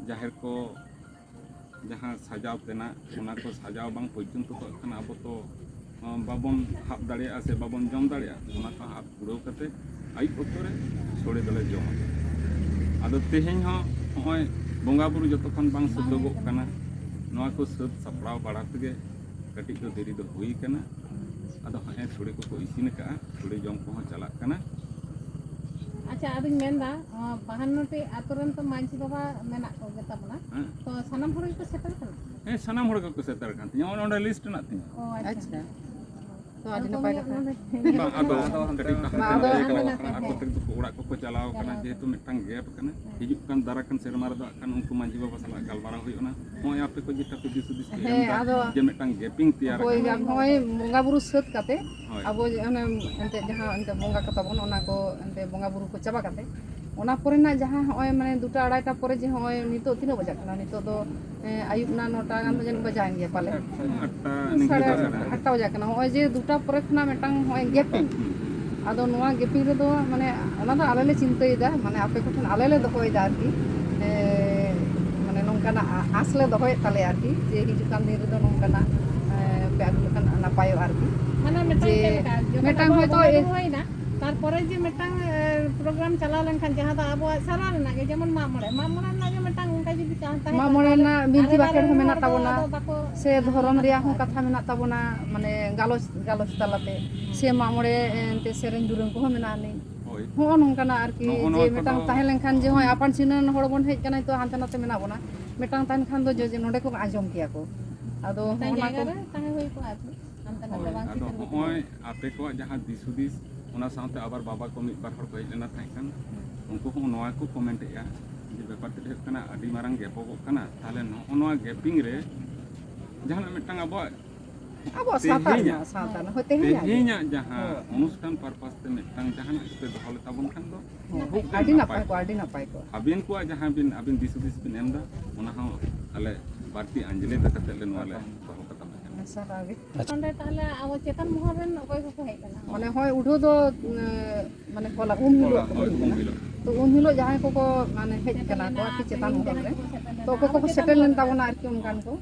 ᱡᱟᱦᱮᱨ ᱠᱚ ᱡᱟᱦᱟᱸ ᱥᱟᱡᱟᱣ ᱛᱮᱱᱟᱜ, ᱚᱱᱟ ᱠᱚ ᱥᱟᱡᱟᱣ ᱵᱟᱝ ᱯᱚᱨᱡᱚᱱᱛᱚ ᱛᱚ ᱠᱷᱟᱱ ᱟᱵᱚ ᱛᱚ, ᱟᱸ, ᱵᱟᱵᱚᱱ ᱦᱟᱵ ᱫᱟᱲᱮᱭᱟᱜᱼᱟ ᱥᱮ ᱵᱟᱵᱚᱱ ᱡᱚᱢ ᱫᱟᱲᱮᱭᱟᱜᱼᱟ᱾ ᱚᱱᱟ ᱠᱚ ᱦᱟᱵ ᱠᱩᱲᱟᱹᱣ ᱠᱟᱛᱮ ᱟᱹᱭᱩᱵ ᱚᱠᱛᱚ ᱨᱮ ᱥᱳᱲᱮ ᱫᱚᱞᱮ ᱡᱚᱢᱟ᱾ ᱟᱫᱚ ᱛᱮᱦᱮᱧ ᱦᱚᱸ ᱱᱚᱜᱼᱚᱭ ᱵᱚᱸᱜᱟ ᱵᱩᱨᱩ ᱡᱚᱛᱚ ᱠᱷᱚᱱ ᱵᱟᱝ ᱵᱟᱝ ᱥᱟᱹᱛᱟᱹᱜᱚᱜ ᱦᱩᱭᱩᱜ ᱠᱟᱱᱟ᱾ ᱠᱟᱱᱟ, ᱱᱚᱣᱟ ᱠᱚ ᱥᱟᱹᱛ ᱥᱟᱯᱲᱟᱣ ᱵᱟᱲᱟ ᱛᱮᱜᱮ ᱠᱟᱹᱴᱤᱡ ᱫᱚ ᱫᱮᱨᱤ ᱫᱚ ᱦᱩᱭ ᱠᱟᱱᱟ᱾ ᱟᱫᱚ ᱦᱚᱸᱜᱼᱚᱭ ᱥᱳᱲᱮ ᱠᱚᱠᱚ ᱤᱥᱤᱱ ᱟᱠᱟᱫᱼᱟ, ᱥᱳᱲᱮ ᱡᱚᱢ ᱠᱚᱦᱚᱸ ᱪᱟᱞᱟᱜ ᱠᱟᱱᱟ᱾ ᱟᱪᱪᱷᱟ, ᱟᱫᱚᱧ ᱢᱮᱱᱫᱟ, ᱚ, ᱵᱟᱦᱟᱱᱱᱚ ᱴᱤ ᱟᱛᱳ ᱨᱮᱱ ᱛᱚ ᱢᱟᱹᱡᱷᱤ ᱵᱟᱵᱟ ᱢᱮᱱᱟᱜ ᱠᱚᱜᱮ ᱛᱟᱵᱚᱱᱟ, ᱦᱮᱸ᱾ ᱛᱚ ᱥᱟᱱᱟᱢ ᱦᱚᱲ ᱜᱮᱠᱚ ᱥᱮᱴᱮᱨ ᱠᱟᱱᱟ? ᱦᱮᱸ, ᱥᱟᱱᱟᱢ ᱦᱚᱲ ᱜᱮᱠᱚ ᱥᱮᱴᱮᱨ ᱠᱟᱱ ᱛᱤᱧᱟᱹ, ᱱᱚᱜᱼᱚᱭ ᱱᱚᱰᱮ ᱞᱤᱥᱴ ᱦᱮᱱᱟᱜ ᱛᱤᱧᱟᱹ᱾ ᱚ, ᱟᱪᱪᱷᱟ᱾ ᱟᱪᱪᱷᱟ᱾ ᱛᱚ ᱟᱹᱰᱤ ᱟᱫᱚ ᱱᱟᱯᱟᱭ ᱠᱚ ᱠᱟᱛᱷᱟ᱾ ᱱᱚᱰᱮ ᱵᱟᱝ, ᱟᱫᱚ ᱵᱟᱝ, ᱟᱫᱚ ᱠᱟᱹᱴᱤᱡ ᱦᱟᱱᱛᱮ ᱵᱟᱝ, ᱟᱫᱚ ᱱᱟᱛᱮ ᱦᱟᱱᱛᱮ ᱠᱚ, ᱱᱟᱛᱮ, ᱟᱠᱚ ᱦᱮᱸ᱾ ᱛᱮᱜᱮ ᱠᱚ ᱚᱲᱟᱜ ᱠᱚᱠᱚ ᱪᱟᱞᱟᱣ ᱠᱟᱱᱟ, ᱪᱟᱞᱟᱣ ᱡᱮᱦᱮᱛᱩ ᱠᱟᱱᱟ᱾ ᱢᱤᱫᱴᱟᱝ ᱜᱮᱯ ᱠᱟᱱᱟ᱾ ᱦᱮᱸ᱾ ᱦᱤᱡᱩᱜ ᱠᱟᱱ ᱫᱟᱨᱟ ᱠᱟᱱ ᱥᱮᱨᱢᱟ ᱨᱮᱫᱚ ᱦᱟᱸᱜ ᱠᱷᱟᱱ ᱩᱱᱠᱩ ᱢᱟᱹᱡᱷᱤ ᱵᱟᱵᱟ ᱥᱟᱞᱟᱜ ᱜᱟᱞᱢᱟᱨᱟᱣ ᱦᱩᱭᱩᱜᱼᱟ ᱱᱟ᱾ ᱦᱚᱸᱜᱼᱚᱭ ᱟᱯᱮ ᱠᱚ ᱡᱮᱴᱟ ᱯᱮ ᱫᱤᱥ ᱦᱩᱫᱤᱥ ᱯᱮ ᱦᱮᱸ, ᱮᱢ ᱮᱫᱟ, ᱟᱫᱚ ᱡᱮ ᱢᱤᱫᱴᱟᱝ ᱜᱮᱯᱤᱝ ᱛᱮᱭᱟᱨ ᱦᱳᱭ, ᱟᱠᱟᱱᱟ᱾ ᱱᱚᱜᱼᱚᱭ ᱵᱚᱸᱜᱟ ᱵᱩᱨᱩ ᱥᱟᱹᱛ ᱠᱟᱛᱮ ᱦᱳᱭ᱾ ᱟᱵᱚ ᱡᱮ ᱚᱱᱮ ᱮᱱᱛᱮᱫ ᱡᱟᱦᱟᱸ ᱮᱱᱛᱮᱫ ᱵᱚᱸᱜᱟ ᱠᱟᱛᱷᱟ ᱵᱚᱱ, ᱚᱱᱟ ᱠᱚ ᱮᱱᱛᱮᱫ ᱵᱚᱸᱜᱟ ᱵᱩᱨᱩ ᱠᱚ ᱪᱟᱵᱟ ᱠᱟᱛᱮ, ᱚᱱᱟ ᱯᱚᱨᱮᱱᱟᱜ ᱡᱟᱦᱟᱸ ᱦᱚᱸᱜᱼᱚᱭ ᱢᱟᱱᱮ ᱫᱩᱴᱟ ᱟᱲᱟᱭᱴᱟ ᱯᱚᱨᱮ ᱡᱮ ᱦᱚᱸᱜᱼᱚᱭ ᱱᱤᱛᱚᱜ ᱛᱤᱱᱟᱹᱜ ᱵᱟᱡᱟᱜ ᱠᱟᱱᱟ? ᱱᱤᱛᱚᱜ ᱫᱚ, ᱮᱸ, ᱟᱹᱭᱩᱵ ᱱᱟ ᱱᱚᱴᱟ ᱜᱟᱱ ᱫᱚ ᱡᱟᱹᱱᱤᱡ ᱵᱟᱡᱟᱣᱮᱱ ᱜᱮᱭᱟ ᱯᱟᱞᱮ᱾ ᱟᱴᱴᱟ ᱱᱤᱝᱠᱟᱹ ᱥᱟᱲᱮ ᱵᱟᱡᱟᱜ ᱠᱟᱱᱟ᱾ ᱟᱴᱴᱟ ᱵᱟᱡᱟᱜ ᱠᱟᱱᱟ᱾ ᱦᱚᱸᱜᱼᱚᱭ ᱡᱮ ᱫᱩᱴᱟ ᱯᱚᱨᱮ ᱠᱷᱚᱱᱟᱜ ᱢᱤᱫᱴᱟᱝ ᱦᱚᱸᱜᱼᱚᱭ ᱜᱮᱯᱤᱝ, ᱟᱫᱚ ᱱᱚᱣᱟ ᱜᱮᱯᱤᱝ ᱨᱮᱫᱚ ᱢᱟᱱᱮ ᱚᱱᱟ ᱫᱚ ᱟᱞᱮ ᱞᱮ ᱪᱤᱱᱛᱟᱹᱭᱮᱫᱟ, ᱢᱟᱱᱮ ᱟᱯᱮ ᱠᱚᱴᱷᱮᱱ ᱟᱞᱮ ᱞᱮ ᱫᱚᱦᱚᱭᱮᱫᱟ ᱟᱨᱠᱤ, ᱢᱟᱱᱮ ᱱᱚᱝᱠᱟᱱᱟᱜ ᱟ- ᱟᱸᱥ ᱞᱮ ᱫᱚᱦᱚᱭᱮᱫ ᱛᱟᱞᱮᱭᱟ ᱟᱨᱠᱤ, ᱡᱮ ᱦᱤᱡᱩᱜ ᱠᱟᱱ ᱫᱤᱱ ᱨᱮᱫᱚ ᱱᱚᱝᱠᱟᱱᱟᱜ, ᱮ, ᱯᱮ ᱟᱹᱜᱩ ᱞᱮᱠᱷᱟᱱ ᱱᱟᱯᱟᱭᱚᱜᱼᱟ ᱟᱨᱠᱤ᱾ ᱢᱟᱱᱮ ᱢᱤᱫᱴᱟᱝ ᱡᱮ ᱪᱮᱫ ᱞᱮᱠᱟ? ᱡᱚᱠᱷᱚᱱ ᱢᱤᱫᱴᱟᱝ ᱟᱵᱚᱣᱟᱜ ᱦᱚᱭᱛᱳ ᱵᱚᱸᱜᱟ ᱮ- ᱵᱩᱨᱩ ᱦᱩᱭᱱᱟ, ᱛᱟᱨᱯᱚᱨᱮ ᱡᱮ ᱢᱤᱫᱴᱟᱝ, ᱮ, ᱯᱨᱳᱜᱨᱟᱢ ᱪᱟᱞᱟᱣ ᱞᱮᱱᱠᱷᱟᱱ, ᱡᱟᱦᱟᱸ ᱫᱚ ᱟᱵᱚᱣᱟᱜ ᱥᱟᱨᱟ ᱨᱮᱱᱟᱜ ᱜᱮ, ᱡᱮᱢᱚᱱ ᱢᱟᱜ ᱢᱚᱬᱮ, ᱢᱟᱜ ᱢᱚᱬᱮ ᱨᱮᱱᱟᱜ ᱜᱮ ᱢᱤᱫᱴᱟᱝ ᱚᱱᱠᱟ ᱡᱩᱫᱤ ᱪᱟᱱᱥ ᱛᱟᱦᱮᱸ ᱢᱟᱜ ᱠᱚᱜᱼᱟ, ᱢᱚᱬᱮ ᱛᱟᱦᱚᱞᱮ ᱨᱮᱱᱟᱜ ᱵᱤᱱᱛᱤ ᱟᱞᱮ ᱵᱟᱠᱷᱮᱲ ᱨᱮᱱ ᱦᱚᱸ ᱦᱚᱲ ᱢᱮᱱᱟᱜ ᱫᱚ ᱛᱟᱵᱚᱱᱟ, ᱟᱫᱚ ᱵᱟᱠᱚ ᱥᱮ ᱫᱷᱚᱨᱚᱢ ᱨᱮᱭᱟᱜ ᱦᱚᱸ ᱠᱟᱛᱷᱟ ᱢᱮᱱᱟᱜ ᱛᱟᱵᱚᱱᱟ, ᱢᱟᱱᱮ ᱜᱟᱞᱚᱪ, ᱜᱟᱞᱚᱪ ᱛᱟᱞᱟᱛᱮ, ᱥᱮ ᱢᱟᱜ ᱢᱚᱬᱮ ᱮᱱᱛᱮ ᱥᱮᱨᱮᱧ ᱫᱩᱨᱟᱹᱝ ᱠᱚᱦᱚᱸ ᱢᱮᱱᱟᱜ ᱟᱹᱱᱤᱡ᱾ ᱦᱳᱭ᱾ ᱱᱚᱜᱼᱚ ᱱᱚᱝᱠᱟᱱᱟᱜ ᱟᱨᱠᱤ, ᱱᱚᱜᱼᱚ ᱡᱮ ᱱᱚᱣᱟ ᱢᱤᱫᱴᱟᱝ ᱠᱚᱫᱚ ᱛᱟᱦᱮᱸ ᱞᱮᱱᱠᱷᱟᱱ, ᱡᱮ ᱦᱚᱸᱜᱼᱚᱭ ᱟᱯᱟᱱ ᱪᱷᱤᱱᱟᱹᱱ ᱦᱚᱲ ᱵᱚᱱ ᱦᱮᱡ ᱠᱟᱱᱟ, ᱱᱤᱛᱚᱜ ᱦᱟᱱᱛᱮ ᱱᱟᱛᱮ ᱢᱮᱱᱟᱜ ᱵᱚᱱᱟ, ᱢᱤᱫᱴᱟᱝ ᱛᱟᱦᱮᱱ ᱠᱷᱟᱱ ᱫᱚ ᱡᱚ-, ᱡᱚ-, ᱱᱚᱸᱰᱮ ᱠᱚ ᱟᱸᱡᱚᱢ ᱠᱮᱭᱟ ᱠᱚ᱾ ᱟᱫᱚ ᱢᱤᱫᱴᱟᱝ ᱦᱚᱸᱜᱼᱚ ᱱᱟ ᱡᱟᱭᱜᱟ ᱠᱚ ᱨᱮ ᱛᱟᱦᱮᱸ ᱦᱩᱭ ᱠᱚᱜᱼᱟ ᱟᱨᱠᱤ, ᱦᱟᱱᱛᱮ ᱱᱟᱛᱮ ᱦᱳᱭ, ᱵᱟᱝ ᱟᱫᱚ ᱠᱷᱟᱹᱯᱟᱹᱨᱤ ᱦᱚᱸᱜᱼᱚᱭ ᱦᱩᱭ ᱠᱚᱜᱼᱟ᱾ ᱟᱯᱮ ᱠᱚᱣᱟᱜ ᱡᱟᱦᱟᱸ ᱫᱤᱥ ᱦᱩᱫᱤᱥ, ᱚᱱᱟ ᱥᱟᱶᱛᱮ ᱟᱵᱟᱨ ᱵᱟᱵᱟ ᱠᱚ ᱢᱤᱫ ᱵᱟᱨ ᱦᱚᱲ ᱠᱚ ᱦᱮᱡ ᱞᱮᱱᱟ ᱛᱟᱦᱮᱸ ᱠᱟᱱ, ᱩᱱᱠᱩ ᱦᱚᱸ ᱱᱚᱣᱟ ᱠᱚ ᱠᱚᱢᱮᱱᱴ ᱮᱫᱼᱟ ᱡᱮ ᱵᱮᱯᱟᱨ ᱛᱮᱫ ᱦᱩᱭᱩᱜ ᱠᱟᱱᱟ ᱟᱹᱰᱤ ᱢᱟᱨᱟᱝ ᱜᱮᱯᱚᱜᱚᱜ ᱠᱟᱱᱟ, ᱛᱟᱦᱚᱞᱮ ᱱᱚᱜᱼᱚ ᱱᱚᱣᱟ ᱜᱮᱯᱤᱝ ᱨᱮ ᱡᱟᱦᱟᱱᱟᱜ ᱢᱤᱫᱴᱟᱝ ᱟᱵᱚᱣᱟᱜ ᱟᱵᱚᱣᱟᱜ ᱥᱟᱶᱛᱟ ᱛᱮᱦᱮᱧᱟᱜ, ᱨᱮᱱᱟᱜ, ᱥᱟᱶᱛᱟ ᱨᱮᱱᱟᱜ, ᱦᱳᱭ, ᱛᱮᱦᱮᱧᱟᱜ ᱜᱮ᱾ ᱛᱮᱦᱮᱧᱟᱜ ᱡᱟᱦᱟᱸ ᱦᱳᱭ᱾ ᱚᱱᱩᱥᱴᱷᱟᱱ ᱯᱟᱨᱯᱟᱥ ᱛᱮ ᱢᱤᱫᱴᱟᱝ ᱡᱟᱦᱟᱱᱟᱜ ᱜᱮᱯᱮ ᱫᱚᱦᱚ ᱞᱮᱛᱟ ᱵᱚᱱ ᱠᱷᱟᱱ ᱫᱚ ᱦᱳᱭ᱾ ᱠᱷᱩᱵ ᱜᱮ ᱟᱹᱰᱤ ᱱᱟᱯᱟᱭ ᱱᱟᱯᱟᱭ ᱠᱚᱜᱼᱟ, ᱠᱚᱜᱼᱟ᱾ ᱟᱹᱰᱤ ᱱᱟᱯᱟᱭ ᱠᱚᱜᱼᱟ᱾ ᱟᱹᱵᱤᱱ ᱠᱚᱣᱟᱜ ᱡᱟᱦᱟᱸ ᱵᱤᱱ, ᱟᱹᱵᱤᱱ ᱫᱤᱥ ᱦᱩᱫᱤᱥ ᱵᱤᱱ ᱮᱢ ᱮᱫᱟ, ᱚᱱᱟ ᱦᱚᱸ ᱟᱞᱮ ᱵᱟᱹᱲᱛᱤ ᱟᱸᱡᱽᱞᱮ ᱠᱟᱛᱮ ᱞᱮ ᱱᱚᱣᱟ ᱞᱮ ᱫᱚᱦᱚ ᱠᱟᱛᱟ ᱯᱮ ᱠᱟᱱᱟ᱾ ᱥᱟᱨᱦᱟᱣ ᱜᱮ᱾ ᱟᱪᱪᱷᱟ᱾ ᱚᱸᱰᱮ ᱛᱟᱦᱚᱞᱮ ᱟᱵᱚ ᱪᱮᱛᱟᱱ ᱢᱚᱦᱚᱞ ᱨᱮᱱ ᱚᱠᱚᱭ ᱠᱚᱠᱚ ᱦᱮᱡ ᱞᱮᱱᱟ? ᱢᱟᱱᱮ ᱦᱚᱸᱜᱼᱚᱭ ᱩᱰᱷᱟᱹᱣ ᱫᱚ, ᱮᱸ, ᱢᱟᱱᱮ ᱦᱚᱞᱟ ᱩᱢ ᱦᱤᱞᱳᱜ ᱦᱚᱞᱟ, ᱦᱳᱭ, ᱦᱩᱭ ᱩᱢ ᱞᱮᱱᱟ᱾ ᱦᱤᱞᱳᱜ᱾ ᱛᱚ ᱩᱢ ᱦᱤᱞᱳᱜ ᱡᱟᱦᱟᱸᱭ ᱠᱚᱠᱚ ᱢᱟᱱᱮ ᱦᱮᱡ ᱥᱮᱴᱮᱨ ᱠᱟᱱᱟ ᱠᱚ ᱞᱮᱱᱟ, ᱟᱨᱠᱤ ᱪᱮᱛᱟᱱ ᱛᱮᱦᱮᱧ ᱢᱚᱦᱚᱞ ᱡᱟᱦᱟᱸᱭ ᱨᱮ, ᱠᱚᱠᱚ ᱥᱮᱴᱮᱨ ᱛᱚ ᱞᱮᱱᱟ, ᱚᱠᱚᱭ ᱠᱚᱠᱚ ᱟᱵᱚ ᱥᱮᱴᱮᱨ ᱪᱮᱛᱟᱱ ᱞᱮᱱ ᱢᱚᱦᱚᱞ ᱛᱟᱵᱚᱱᱟ ᱨᱮ᱾ ᱟᱨᱠᱤ ᱚᱱᱠᱟᱱ ᱠᱚ?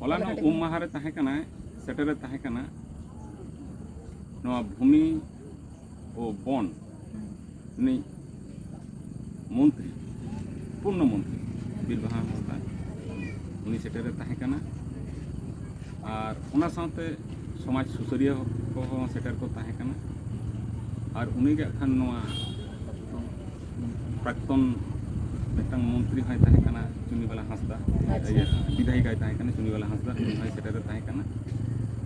ᱦᱚᱞᱟᱱᱚᱜ ᱠᱟᱹᱴᱤᱡ ᱩᱢ ᱠᱟᱹᱴᱤᱡ᱾ ᱢᱟᱦᱟ ᱨᱮ ᱛᱟᱦᱮᱸ ᱠᱟᱱᱟᱭ, ᱥᱮᱴᱮᱨᱮ ᱛᱟᱦᱮᱸ ᱠᱟᱱᱟ ᱱᱚᱣᱟ ᱵᱷᱩᱢᱤ ᱳ ᱵᱚᱱ ᱨᱤᱱᱤᱡ ᱢᱚᱱᱛᱨᱤ, ᱯᱩᱨᱱᱚ ᱢᱚᱱᱛᱨᱤ ᱵᱤᱨᱵᱟᱦᱟ ᱦᱟᱸᱥᱫᱟ, ᱩᱱᱤ ᱥᱮᱴᱮᱨᱮ ᱛᱟᱦᱮᱸ ᱠᱟᱱᱟ᱾ ᱟᱨ ᱚᱱᱟ ᱥᱟᱶᱛᱮ ᱥᱚᱢᱟᱡᱽ ᱥᱩᱥᱟᱹᱨᱤᱭᱟᱹ ᱠᱚᱦᱚᱸ ᱥᱮᱴᱮᱨ ᱠᱚ ᱛᱟᱦᱮᱸ ᱠᱟᱱᱟ᱾ ᱟᱨ ᱩᱱᱤᱜᱮ ᱦᱟᱸᱜ ᱠᱷᱟᱱ ᱱᱚᱣᱟ ᱯᱨᱟᱠᱛᱚᱱ ᱢᱤᱫᱴᱟᱝ ᱢᱚᱱᱛᱨᱤ ᱦᱚᱸᱭ ᱛᱟᱦᱮᱸ ᱠᱟᱱᱟ, ᱪᱩᱱᱤᱵᱟᱞᱟ ᱦᱟᱸᱥᱫᱟ, ᱟᱪᱪᱷᱟ᱾ ᱤᱭᱟᱹ, ᱵᱤᱫᱷᱟᱭᱤᱠᱟᱭ ᱛᱟᱦᱮᱸ ᱠᱟᱱᱟ ᱪᱩᱱᱤᱵᱟᱞᱟ ᱦᱟᱸᱥᱫᱟ, ᱩᱱᱤ ᱦᱚᱸᱭ ᱥᱮᱴᱮᱨᱮ ᱛᱟᱦᱮᱸ ᱠᱟᱱᱟ᱾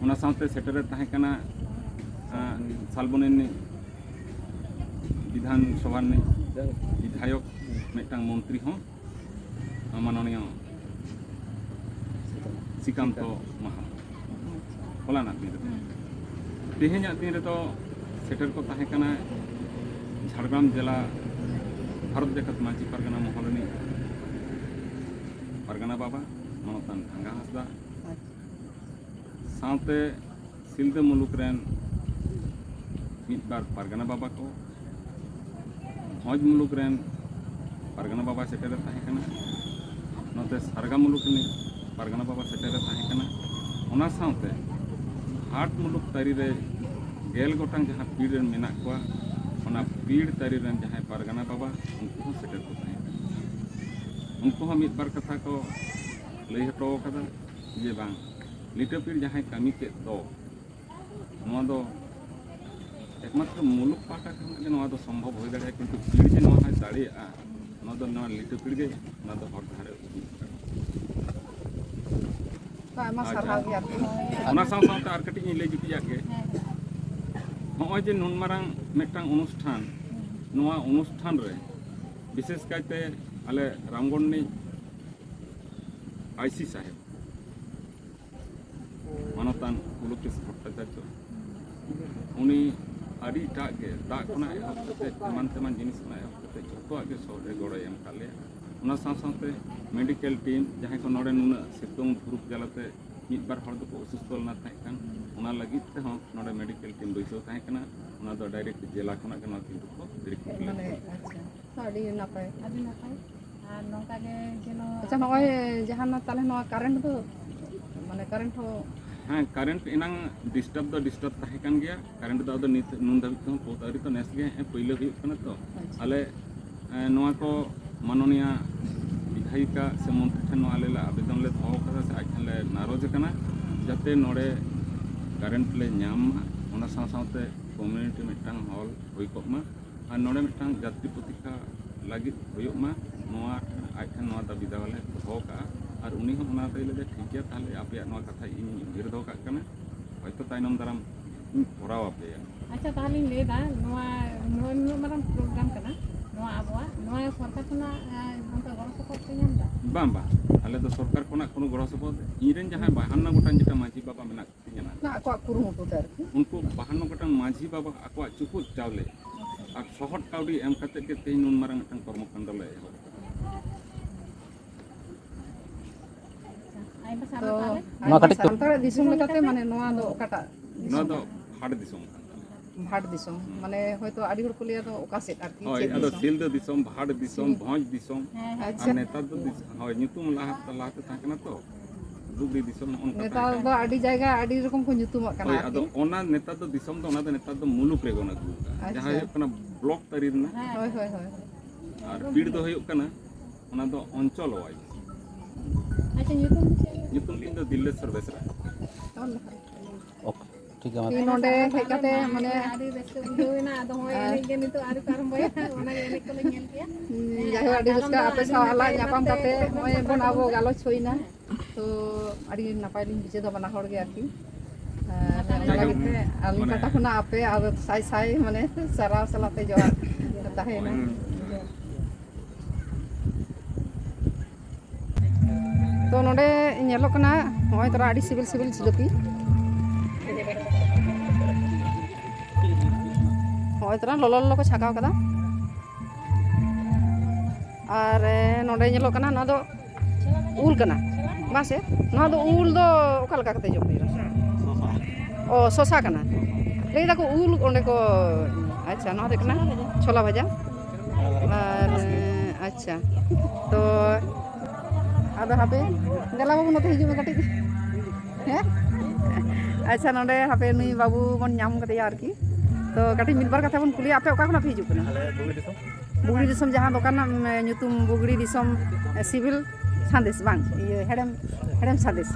ᱚᱱᱟ ᱥᱟᱶᱛᱮ ᱥᱮᱴᱮᱨᱮ ᱛᱟᱦᱮᱸ ᱠᱟᱱᱟ, ᱟᱸ, ᱥᱟᱞᱵᱚᱱᱤ ᱨᱤᱱᱤᱡ ᱵᱤᱫᱷᱟᱱ ᱥᱚᱵᱷᱟ ᱨᱤᱱᱤᱡ ᱵᱤᱫᱷᱟᱭᱚᱠ, ᱢᱤᱫᱴᱟᱝ ᱢᱚᱱᱛᱨᱤ ᱦᱚᱸ, ᱢᱟᱱᱚᱱᱤᱭᱚ ᱥᱨᱤᱠᱟᱱᱛᱚ ᱢᱟᱦᱟᱛᱚ᱾ ᱦᱚᱞᱟᱱᱟᱜ ᱫᱤᱱ ᱨᱮᱫᱚ, ᱛᱮᱦᱮᱧᱟᱜ ᱫᱤᱱ ᱨᱮᱫᱚ ᱥᱮᱴᱮᱨ ᱠᱚ ᱛᱟᱦᱮᱸ ᱠᱟᱱᱟ ᱡᱷᱟᱲᱜᱨᱟᱢ ᱡᱮᱞᱟ ᱵᱷᱟᱨᱚᱛ ᱡᱟᱠᱟᱛ ᱢᱟᱹᱡᱷᱤ ᱯᱟᱨᱜᱟᱱᱟ ᱢᱚᱦᱚᱞ ᱨᱤᱱᱤᱡ ᱯᱟᱨᱜᱟᱱᱟ ᱵᱟᱵᱟ ᱢᱟᱱᱚᱛᱟᱱ ᱰᱷᱟᱸᱜᱟ ᱦᱟᱸᱥᱫᱟ, ᱥᱟᱶᱛᱮ ᱥᱤᱞᱫᱟᱹ ᱢᱩᱞᱩᱠ ᱨᱮᱱ ᱢᱤᱫ ᱵᱟᱨ ᱯᱟᱨᱜᱟᱱᱟ ᱵᱟᱵᱟ ᱠᱚ, ᱵᱷᱚᱸᱡᱽ ᱢᱩᱞᱩᱠ ᱨᱮᱱ ᱯᱟᱨᱜᱟᱱᱟ ᱵᱟᱵᱟ ᱥᱮᱴᱮᱨᱮ ᱛᱟᱦᱮᱸ ᱠᱟᱱᱟ, ᱱᱚᱛᱮ ᱥᱟᱨᱜᱟ ᱢᱩᱞᱩᱠ ᱨᱤᱱᱤᱡ ᱯᱟᱨᱜᱟᱱᱟ ᱵᱟᱵᱟ ᱥᱮᱴᱮᱨᱮ ᱛᱟᱦᱮᱸ ᱠᱟᱱᱟ᱾ ᱚᱱᱟ ᱥᱟᱶᱛᱮ ᱦᱟᱴ ᱢᱩᱞᱩᱠ ᱛᱟᱹᱨᱤ ᱨᱮ ᱜᱮᱞ ᱜᱚᱴᱟᱝ ᱡᱟᱦᱟᱸ ᱯᱤᱲ ᱨᱮᱱ ᱢᱮᱱᱟᱜ ᱠᱚᱣᱟ, ᱚᱱᱟ ᱯᱤᱲ ᱛᱟᱹᱨᱤ ᱨᱮᱱ ᱡᱟᱦᱟᱸᱭ ᱯᱟᱨᱜᱟᱱᱟ ᱵᱟᱵᱟ, ᱩᱱᱠᱩ ᱦᱚᱸ ᱥᱮᱴᱮᱨ ᱠᱚ ᱛᱟᱦᱮᱸ ᱠᱟᱱᱟ᱾ ᱩᱱᱠᱩ ᱦᱚᱸ ᱢᱤᱫ ᱵᱟᱨ ᱠᱟᱛᱷᱟ ᱠᱚ ᱞᱟᱹᱭ ᱦᱚᱴᱚ ᱟᱠᱟᱫᱟ ᱡᱮ ᱵᱟᱝ, ᱞᱤᱴᱟᱹ ᱯᱤᱲ ᱡᱟᱦᱟᱸᱭ ᱠᱟᱹᱢᱤ ᱠᱮᱫ ᱫᱚ, ᱱᱚᱣᱟ ᱫᱚ ᱮᱠᱢᱟᱛᱨᱚ ᱢᱩᱞᱩᱠ ᱯᱟᱦᱴᱟ ᱠᱷᱚᱱᱟᱜ ᱜᱮ ᱱᱚᱣᱟ ᱫᱚ ᱥᱚᱢᱵᱷᱚᱵ ᱦᱩᱭ ᱫᱟᱲᱮᱭᱟᱜᱼᱟ, ᱠᱤᱱᱛᱩ ᱯᱤᱲ ᱡᱮ ᱱᱚᱣᱟ ᱦᱚᱸᱭ ᱫᱟᱲᱮᱭᱟᱜᱼᱟ, ᱱᱚᱣᱟ ᱫᱚ ᱱᱚᱣᱟ ᱞᱤᱴᱟᱹ ᱯᱤᱲ ᱜᱮ ᱚᱱᱟ ᱫᱚ ᱦᱚᱨ ᱰᱟᱦᱟᱨᱮ ᱩᱫᱩᱜ ᱠᱟᱱᱟ᱾ ᱛᱚ ᱟᱭᱢᱟ ᱟᱪᱪᱷᱟ᱾ ᱥᱟᱨᱦᱟᱣ ᱜᱮ ᱟᱨᱠᱤ᱾ ᱚᱱᱟ ᱥᱟᱶ ᱥᱟᱶᱛᱮ ᱟᱨ ᱠᱟᱹᱴᱤᱡ ᱤᱧ ᱞᱟᱹᱭ ᱡᱩᱴᱤᱡᱟᱜ ᱜᱮ, ᱦᱮᱸ᱾ ᱱᱚᱜᱼᱚᱭ ᱡᱮ ᱱᱩᱱ ᱢᱟᱨᱟᱝ ᱢᱤᱫᱴᱟᱝ ᱚᱱᱩᱥᱴᱷᱟᱱ, ᱱᱚᱣᱟ ᱚᱱᱩᱥᱴᱷᱟᱱ ᱨᱮ ᱵᱤᱥᱮᱥ ᱠᱟᱭᱛᱮ ᱟᱞᱮ ᱨᱟᱢᱜᱚᱲ ᱨᱤᱱᱤᱡ ᱟᱭᱥᱤ ᱥᱟᱦᱮᱵᱽ, ᱢᱟᱱᱚᱛᱟᱱ ᱯᱩᱞᱚᱠᱮᱥ ᱵᱷᱚᱴᱴᱟᱪᱟᱨᱡᱚ, ᱩᱱᱤ ᱟᱹᱰᱤᱴᱟᱜ ᱜᱮ ᱫᱟᱜ ᱠᱷᱚᱱᱟᱜ ᱮᱦᱚᱵ ᱠᱟᱛᱮ, ᱮᱢᱟᱱ ᱛᱮᱢᱟᱱ ᱡᱤᱱᱤᱥ ᱠᱷᱚᱱᱟᱜ ᱮᱦᱚᱵ ᱠᱟᱛᱮ ᱡᱷᱚᱛᱚᱣᱟᱜ ᱜᱮ ᱥᱚᱦᱚᱨ ᱨᱮ ᱜᱚᱲᱚᱭ ᱮᱢ ᱟᱠᱟᱫ ᱞᱮᱭᱟ᱾ ᱚᱱᱟ ᱥᱟᱶ ᱥᱟᱶᱛᱮ ᱢᱮᱰᱤᱠᱮᱞ ᱴᱤᱢ, ᱡᱟᱦᱟᱸᱭ ᱠᱚ ᱱᱚᱰᱮ ᱱᱩᱱᱟᱹᱜ ᱥᱤᱛᱩᱝ ᱫᱷᱩᱨᱩᱯ ᱡᱟᱞᱟᱛᱮ ᱢᱤᱫ ᱵᱟᱨ ᱦᱚᱲ ᱫᱚᱠᱚ ᱚᱥᱩᱥᱛᱷᱚ ᱞᱮᱱᱟ ᱛᱟᱦᱮᱸ ᱠᱟᱱ, ᱚᱱᱟ ᱞᱟᱹᱜᱤᱫ ᱛᱮᱦᱚᱸ ᱱᱚᱰᱮ ᱢᱮᱰᱤᱠᱮᱞ ᱴᱤᱢ ᱵᱟᱹᱭᱥᱟᱹᱣ ᱛᱟᱦᱮᱸ ᱠᱟᱱᱟ᱾ ᱚᱱᱟ ᱫᱚ ᱰᱟᱭᱨᱮᱠᱴ ᱡᱮᱞᱟ ᱠᱷᱚᱱᱟᱜ ᱜᱮ ᱱᱚᱣᱟ ᱠᱤᱱᱛᱩ ᱠᱚ ᱰᱤᱨᱮᱠᱴ ᱢᱟᱱᱮ ᱟᱪᱪᱷᱟ, ᱛᱚ ᱟᱹᱰᱤ ᱱᱟᱯᱟᱭ᱾ ᱟᱹᱰᱤ ᱱᱟᱯᱟᱭ᱾ ᱟᱨ ᱱᱚᱝᱠᱟ ᱜᱮ ᱡᱮᱱᱚ ᱟᱪᱪᱷᱟ, ᱱᱚᱜᱼᱚᱭ ᱡᱟᱦᱟᱸ ᱱᱚᱣᱟ ᱛᱟᱦᱞᱮ ᱱᱚᱣᱟ ᱠᱟᱨᱮᱱᱴ ᱫᱚ, ᱢᱟᱱᱮ ᱠᱟᱨᱮᱱᱴ ᱦᱚᱸ ᱦᱮᱸ, ᱠᱟᱨᱮᱱᱴ ᱮᱱᱟᱝ ᱰᱤᱥᱴᱟᱵ ᱫᱚ ᱰᱤᱥᱴᱟᱵ ᱛᱟᱦᱮᱸ ᱠᱟᱱ ᱜᱮᱭᱟ᱾ ᱠᱟᱨᱮᱱᱴ ᱫᱚ ᱟᱫᱚ ᱱᱤᱛ ᱱᱩᱱ ᱫᱷᱟᱹᱵᱤᱡ ᱛᱮᱦᱚᱸ ᱯᱳᱛ ᱟᱹᱣᱨᱤ ᱛᱚ, ᱱᱮᱥ ᱜᱮ ᱦᱮᱸ ᱯᱳᱭᱞᱳ ᱦᱩᱭᱩᱜ ᱠᱟᱱᱟ ᱛᱚ᱾ ᱟᱪᱪᱷᱟ᱾ ᱟᱞᱮ ᱮ, ᱱᱚᱣᱟ ᱠᱚ ᱢᱟᱱᱚᱱᱤᱭᱟ ᱵᱤᱫᱷᱟᱭᱤᱠᱟ ᱥᱮ ᱢᱚᱱᱛᱨᱤ ᱴᱷᱮᱱ ᱱᱚᱣᱟ ᱟᱞᱮ ᱞᱮ ᱟᱵᱮᱫᱚᱱ ᱞᱮ ᱫᱚᱦᱚ ᱟᱠᱟᱫᱟ ᱥᱮ ᱟᱡ ᱴᱷᱮᱱ ᱞᱮ ᱱᱟᱨᱚᱡᱽ ᱟᱠᱟᱱᱟ, ᱡᱟᱛᱮ ᱱᱚᱰᱮ ᱠᱟᱨᱮᱱᱴ ᱞᱮ ᱧᱟᱢ ᱢᱟ᱾ ᱚᱱᱟ ᱥᱟᱶ ᱥᱟᱶᱛᱮ ᱠᱚᱢᱤᱭᱩᱱᱤᱴᱤ ᱢᱤᱫᱴᱟᱝ ᱦᱚᱞ ᱦᱩᱭ ᱠᱚᱜ ᱢᱟ ᱟᱨ ᱱᱚᱰᱮ ᱢᱤᱫᱴᱟᱝ ᱡᱟᱛᱨᱤ ᱯᱨᱚᱛᱤᱠᱠᱷᱟ ᱞᱟᱹᱜᱤᱫ ᱦᱩᱭᱩᱜ ᱢᱟ, ᱱᱚᱣᱟ ᱟᱡ ᱴᱷᱮᱱ ᱱᱚᱣᱟ ᱫᱟᱹᱵᱤ ᱫᱟᱣᱟ ᱞᱮ ᱫᱚᱦᱚ ᱟᱠᱟᱫᱼᱟ᱾ ᱟᱨ ᱩᱱᱤ ᱦᱚᱸ ᱚᱱᱟ ᱞᱟᱹᱭ ᱞᱮᱫᱟ, ᱴᱷᱤᱠ ᱜᱮᱭᱟ, ᱛᱟᱦᱚᱞᱮ ᱟᱯᱮᱭᱟᱜ ᱱᱚᱣᱟ ᱠᱟᱛᱷᱟ ᱤᱧ ᱩᱭᱦᱟᱹᱨ ᱫᱚᱦᱚ ᱠᱟᱜ ᱠᱟᱱᱟ, ᱦᱚᱭᱛᱳ ᱛᱟᱭᱱᱚᱢ ᱫᱟᱨᱟᱢ ᱤᱧ ᱠᱚᱨᱟᱣ ᱟᱯᱮᱭᱟ᱾ ᱟᱪᱪᱷᱟ, ᱛᱟᱦᱚᱞᱮᱧ ᱞᱟᱹᱭᱫᱟ, ᱱᱚᱣᱟ ᱱᱚᱜᱼᱚᱭ ᱱᱩᱱᱟᱹᱜ ᱢᱟᱨᱟᱝ ᱯᱨᱳᱜᱨᱟᱢ ᱠᱟᱱᱟ, ᱱᱚᱣᱟ ᱟᱵᱚᱣᱟᱜ, ᱱᱚᱣᱟ ᱥᱚᱨᱠᱟᱨ ᱠᱷᱚᱱᱟᱜ ᱮᱸ, ᱚᱱᱠᱟ ᱜᱚᱲᱚ ᱥᱚᱯᱚᱦᱚᱫ ᱯᱮ ᱧᱟᱢ ᱮᱫᱟ? ᱵᱟᱝ, ᱵᱟᱝ, ᱟᱞᱮ ᱫᱚ ᱥᱚᱨᱠᱟᱨ ᱠᱷᱚᱱᱟᱜ ᱠᱳᱱᱳ ᱜᱚᱲᱚ ᱥᱚᱯᱚᱦᱚᱫ, ᱤᱧ ᱨᱮᱱ ᱡᱟᱦᱟᱸᱭ ᱵᱟᱦᱟᱱᱱᱚ ᱜᱚᱴᱟᱝ ᱡᱮᱴᱟ ᱢᱟᱹᱡᱷᱤ ᱵᱟᱵᱟ ᱢᱮᱱᱟᱜ ᱠᱚᱛᱤᱧᱟ ᱱᱟᱜ, ᱚᱱᱟ ᱟᱠᱚᱣᱟᱜ ᱠᱩᱨᱩᱢᱩᱴᱩ ᱛᱮ ᱟᱨᱠᱤ᱾ ᱩᱱᱠᱩ ᱵᱟᱦᱟᱱᱱᱚ ᱜᱚᱴᱟᱝ ᱢᱟᱹᱡᱷᱤ ᱵᱟᱵᱟ ᱟᱠᱚᱣᱟᱜ ᱪᱩᱯᱩᱫ ᱪᱟᱣᱞᱮ ᱟᱨ ᱥᱚᱦᱚᱫ ᱠᱟᱹᱣᱰᱤ ᱮᱢ ᱠᱟᱛᱮᱫ ᱜᱮ ᱛᱮᱦᱮᱧ ᱱᱩᱱ ᱢᱟᱨᱟᱝ ᱢᱤᱫᱴᱟᱝ ᱠᱚᱨᱢᱚᱠᱟᱱᱰ ᱞᱮ ᱮᱦᱚᱵ ᱟᱠᱟᱫᱟ᱾ ᱟᱭᱢᱟ ᱛᱚ ᱥᱟᱨᱦᱟᱣ ᱛᱟᱦᱚᱞᱮ᱾ ᱱᱚᱣᱟ ᱠᱟᱹᱴᱤᱡ ᱥᱟᱱᱛᱟᱲᱟᱜ ᱫᱤᱥᱚᱢ ᱞᱮᱠᱟᱛᱮ ᱢᱟᱱᱮ ᱱᱚᱣᱟ ᱫᱚ ᱚᱠᱟᱴᱟᱜ ᱱᱚᱣᱟ ᱫᱤᱥᱚᱢ? ᱫᱚ ᱦᱟᱴ ᱫᱤᱥᱚᱢ ᱠᱟᱱ ᱛᱟᱞᱮᱭᱟ᱾ ᱵᱷᱟᱴ ᱫᱤᱥᱚᱢ, ᱢᱟᱱᱮ ᱦᱳᱭᱛᱳ ᱟᱹᱰᱤ ᱦᱚᱲ ᱠᱚ ᱞᱟᱹᱭᱟ ᱫᱚ ᱚᱠᱟ ᱥᱮᱫ ᱟᱨᱠᱤ, ᱦᱳᱭ, ᱪᱮᱫ ᱟᱫᱚ ᱫᱤᱥᱚᱢ? ᱥᱤᱞᱫᱟᱹ ᱫᱤᱥᱚᱢ, ᱵᱷᱟᱴ ᱫᱤᱥᱚᱢ, ᱦᱩᱸ᱾ ᱵᱷᱚᱸᱡᱽ ᱫᱤᱥᱚᱢ᱾ ᱦᱮᱸ, ᱦᱮᱸ᱾ ᱟᱪᱪᱷᱟ᱾ ᱟᱨ ᱱᱮᱛᱟᱨ ᱫᱚ ᱫᱤᱥ-, ᱦᱳᱭ, ᱧᱩᱛᱩᱢ ᱞᱟᱦᱟ, ᱞᱟᱦᱟᱛᱮ ᱛᱟᱦᱮᱸ ᱠᱟᱱᱟ ᱛᱚ, ᱰᱩᱜᱽᱨᱤ ᱫᱤᱥᱚᱢ, ᱱᱚᱜᱼᱚ ᱱᱚᱝᱠᱟ ᱱᱮᱛᱟᱨ ᱛᱟᱦᱮᱸ ᱫᱚ ᱠᱟᱱᱟ᱾ ᱟᱹᱰᱤ ᱡᱟᱭᱜᱟ ᱟᱹᱰᱤ ᱨᱚᱠᱚᱢ ᱠᱚ ᱧᱩᱛᱩᱢᱟᱜ ᱠᱟᱱᱟ ᱦᱳᱭ, ᱟᱨᱠᱤ᱾ ᱟᱫᱚ ᱚᱱᱟ ᱱᱮᱛᱟᱨ ᱫᱚ ᱫᱤᱥᱚᱢ ᱫᱚ, ᱚᱱᱟ ᱫᱚ ᱱᱮᱛᱟᱨ ᱫᱚ ᱢᱩᱞᱩᱠ ᱨᱮ ᱵᱚᱱ ᱟᱹᱜᱩ ᱟᱠᱟᱫᱼᱟ᱾ ᱟᱪᱪᱷᱟ᱾ ᱡᱟᱦᱟᱸ ᱦᱩᱭᱩᱜ ᱠᱟᱱᱟ ᱵᱞᱚᱠ ᱛᱟᱹᱨᱤ ᱨᱮᱱᱟᱜ᱾ ᱦᱳᱭ, ᱦᱳᱭ, ᱦᱳᱭ, ᱦᱳᱭ᱾ ᱟᱨ ᱯᱤᱲ ᱫᱚ ᱦᱩᱭᱩᱜ ᱠᱟᱱᱟ, ᱚᱱᱟ ᱫᱚ ᱚᱧᱪᱚᱞ ᱣᱟᱭᱤᱡ᱾ ᱟᱪᱪᱷᱟ, ᱧᱩᱛᱩᱢ ᱫᱚ ᱪᱮᱫ? ᱧᱩᱛᱩᱢ ᱤᱧ ᱫᱚ ᱫᱤᱞᱞᱮᱥᱣᱚᱨ ᱵᱮᱥᱨᱟ᱾ ᱚᱞ ᱞᱮᱠᱷᱟᱱ᱾ ᱳᱠᱮ, ᱴᱷᱤᱠ ᱜᱮᱭᱟ, ᱢᱟ᱾ ᱤᱧ ᱱᱚᱰᱮ ᱦᱮᱡ ᱠᱟᱛᱮ, ᱢᱟᱱᱮ, ᱟᱹᱰᱤ ᱨᱟᱹᱥᱠᱟᱹ ᱵᱩᱡᱷᱟᱹᱣ ᱮᱱᱟ᱾ ᱟᱫᱚ ᱦᱚᱸᱜᱼᱚᱭ ᱟᱨ ᱮᱱᱮᱡ ᱜᱮ ᱱᱤᱛᱚᱜ ᱟᱹᱣᱨᱤ ᱠᱚ ᱟᱨᱟᱢᱵᱚᱭᱟ, ᱚᱱᱟᱜᱮ ᱮᱱᱮᱡ ᱠᱚᱞᱮ ᱧᱮᱞ ᱠᱮᱜᱼᱟ᱾ ᱦᱩᱸ, ᱦᱮᱸ, ᱡᱟᱭᱦᱳᱠ, ᱟᱹᱰᱤ ᱛᱟᱲᱟᱢ ᱨᱟᱹᱥᱠᱟᱹ ᱫᱚ ᱟᱯᱮ ᱟᱹᱰᱤ ᱥᱟᱶ ᱱᱟᱯᱟᱭ ᱟᱞᱟᱝ ᱱᱟᱯᱟᱭ ᱧᱟᱯᱟᱢ ᱛᱮ ᱠᱟᱛᱮ ᱱᱚᱜᱼᱚᱭ ᱱᱚᱜᱼᱚᱭ ᱵᱚᱱ ᱟᱵᱚ ᱜᱟᱞᱚᱪ ᱦᱩᱭᱱᱟ᱾ ᱛᱚ, ᱟᱹᱰᱤ ᱱᱟᱯᱟᱭ ᱞᱤᱧ ᱵᱩᱡᱷᱟᱹᱣ ᱮᱫᱟ ᱵᱟᱱᱟ ᱦᱚᱲ ᱜᱮ ᱟᱨᱠᱤ᱾ ᱟᱨ ᱚᱱᱟ ᱞᱟᱹᱜᱤᱫ ᱛᱮ ᱟᱹᱞᱤᱧ ᱢᱟᱱᱮ ᱯᱟᱦᱴᱟ ᱠᱷᱚᱱᱟᱜ ᱟᱯᱮ ᱟᱨ ᱥᱟᱭ ᱥᱟᱭ, ᱢᱟᱱᱮ, ᱥᱟᱨᱦᱟᱣ ᱥᱟᱞᱟᱜ ᱛᱮ ᱡᱚᱦᱟᱨ ᱛᱟᱦᱮᱸᱭᱮᱱᱟ᱾ ᱦᱩᱸ᱾ ᱛᱚ, ᱱᱚᱰᱮ ᱧᱮᱞᱚᱜ ᱠᱟᱱᱟ ᱱᱚᱜᱼᱚᱭ ᱛᱚᱨᱟ ᱟᱹᱰᱤ ᱥᱤᱵᱤᱞ ᱥᱤᱵᱤᱞ ᱡᱷᱤᱞᱟᱹᱯᱤ᱾ ᱱᱚᱜᱼᱚᱭ ᱛᱚᱨᱟ ᱞᱚᱞᱚ ᱞᱚᱞᱚ ᱠᱚ ᱪᱷᱟᱸᱠᱟᱣ ᱠᱟᱫᱟ᱾ ᱟᱨ, ᱮ, ᱱᱚᱰᱮ ᱧᱮᱞᱚᱜ ᱠᱟᱱᱟ, ᱱᱚᱣᱟ ᱫᱚ ᱩᱞ ᱠᱟᱱᱟ, ᱵᱟᱝ ᱥᱮ? ᱱᱚᱣᱟ ᱫᱚ ᱩᱞ ᱫᱚ ᱚᱠᱟ ᱞᱮᱠᱟ ᱠᱟᱛᱮ ᱡᱚᱢ ᱦᱩᱭᱩᱜᱼᱟ? ᱚ, ᱥᱚᱥᱟ ᱠᱟᱱᱟ᱾ ᱞᱟᱹᱭ ᱫᱟᱠᱚ ᱩᱞ ᱚᱸᱰᱮ ᱠᱚ, ᱟᱪᱪᱷᱟ, ᱱᱚᱣᱟ ᱫᱚ ᱦᱩᱭᱩᱜ ᱠᱟᱱᱟ ᱪᱷᱳᱞᱟ ᱵᱷᱟᱡᱟ᱾ ᱟᱨ, ᱟᱪᱪᱷᱟ, ᱛᱚ ᱟᱫᱚ ᱦᱟᱯᱮ, ᱫᱮᱞᱟ ᱵᱟᱹᱵᱩ, ᱱᱚᱛᱮ ᱦᱤᱡᱩᱜ ᱢᱮ ᱠᱟᱹᱴᱤᱡ᱾ ᱦᱮᱸ? ᱟᱪᱪᱷᱟ, ᱱᱚᱰᱮ ᱦᱟᱯᱮ, ᱱᱩᱭ ᱵᱟᱹᱵᱩ ᱵᱚᱱ ᱧᱟᱢ ᱠᱟᱫᱮᱭᱟ ᱟᱨᱠᱤ᱾ ᱛᱚ, ᱠᱟᱹᱴᱤᱡ ᱢᱤᱫ ᱵᱟᱨ ᱠᱟᱛᱷᱟ ᱵᱚᱱ ᱠᱩᱞᱤᱭᱟ, ᱟᱯᱮ ᱚᱠᱟ ᱠᱷᱚᱱᱟᱜ ᱯᱮ ᱦᱤᱡᱩᱜ ᱠᱟᱱᱟ? ᱟᱞᱮ ᱵᱩᱜᱤ ᱫᱤᱥᱚᱢ᱾ ᱵᱩᱜᱽᱲᱤ ᱫᱤᱥᱚᱢ, ᱡᱟᱦᱟᱸ ᱫᱚᱠᱟᱱ ᱨᱮᱱᱟᱜ, ᱩᱢ, ᱧᱩᱛᱩᱢ ᱵᱩᱜᱽᱲᱤ ᱫᱤᱥᱚᱢ, ᱮ, ᱥᱤᱵᱤᱞ ᱥᱟᱸᱫᱮᱥ, ᱵᱟᱝ? ᱤᱭᱟᱹ, ᱦᱮᱲᱮᱢ, ᱦᱮᱲᱮᱢ ᱥᱟᱸᱫᱮᱥ᱾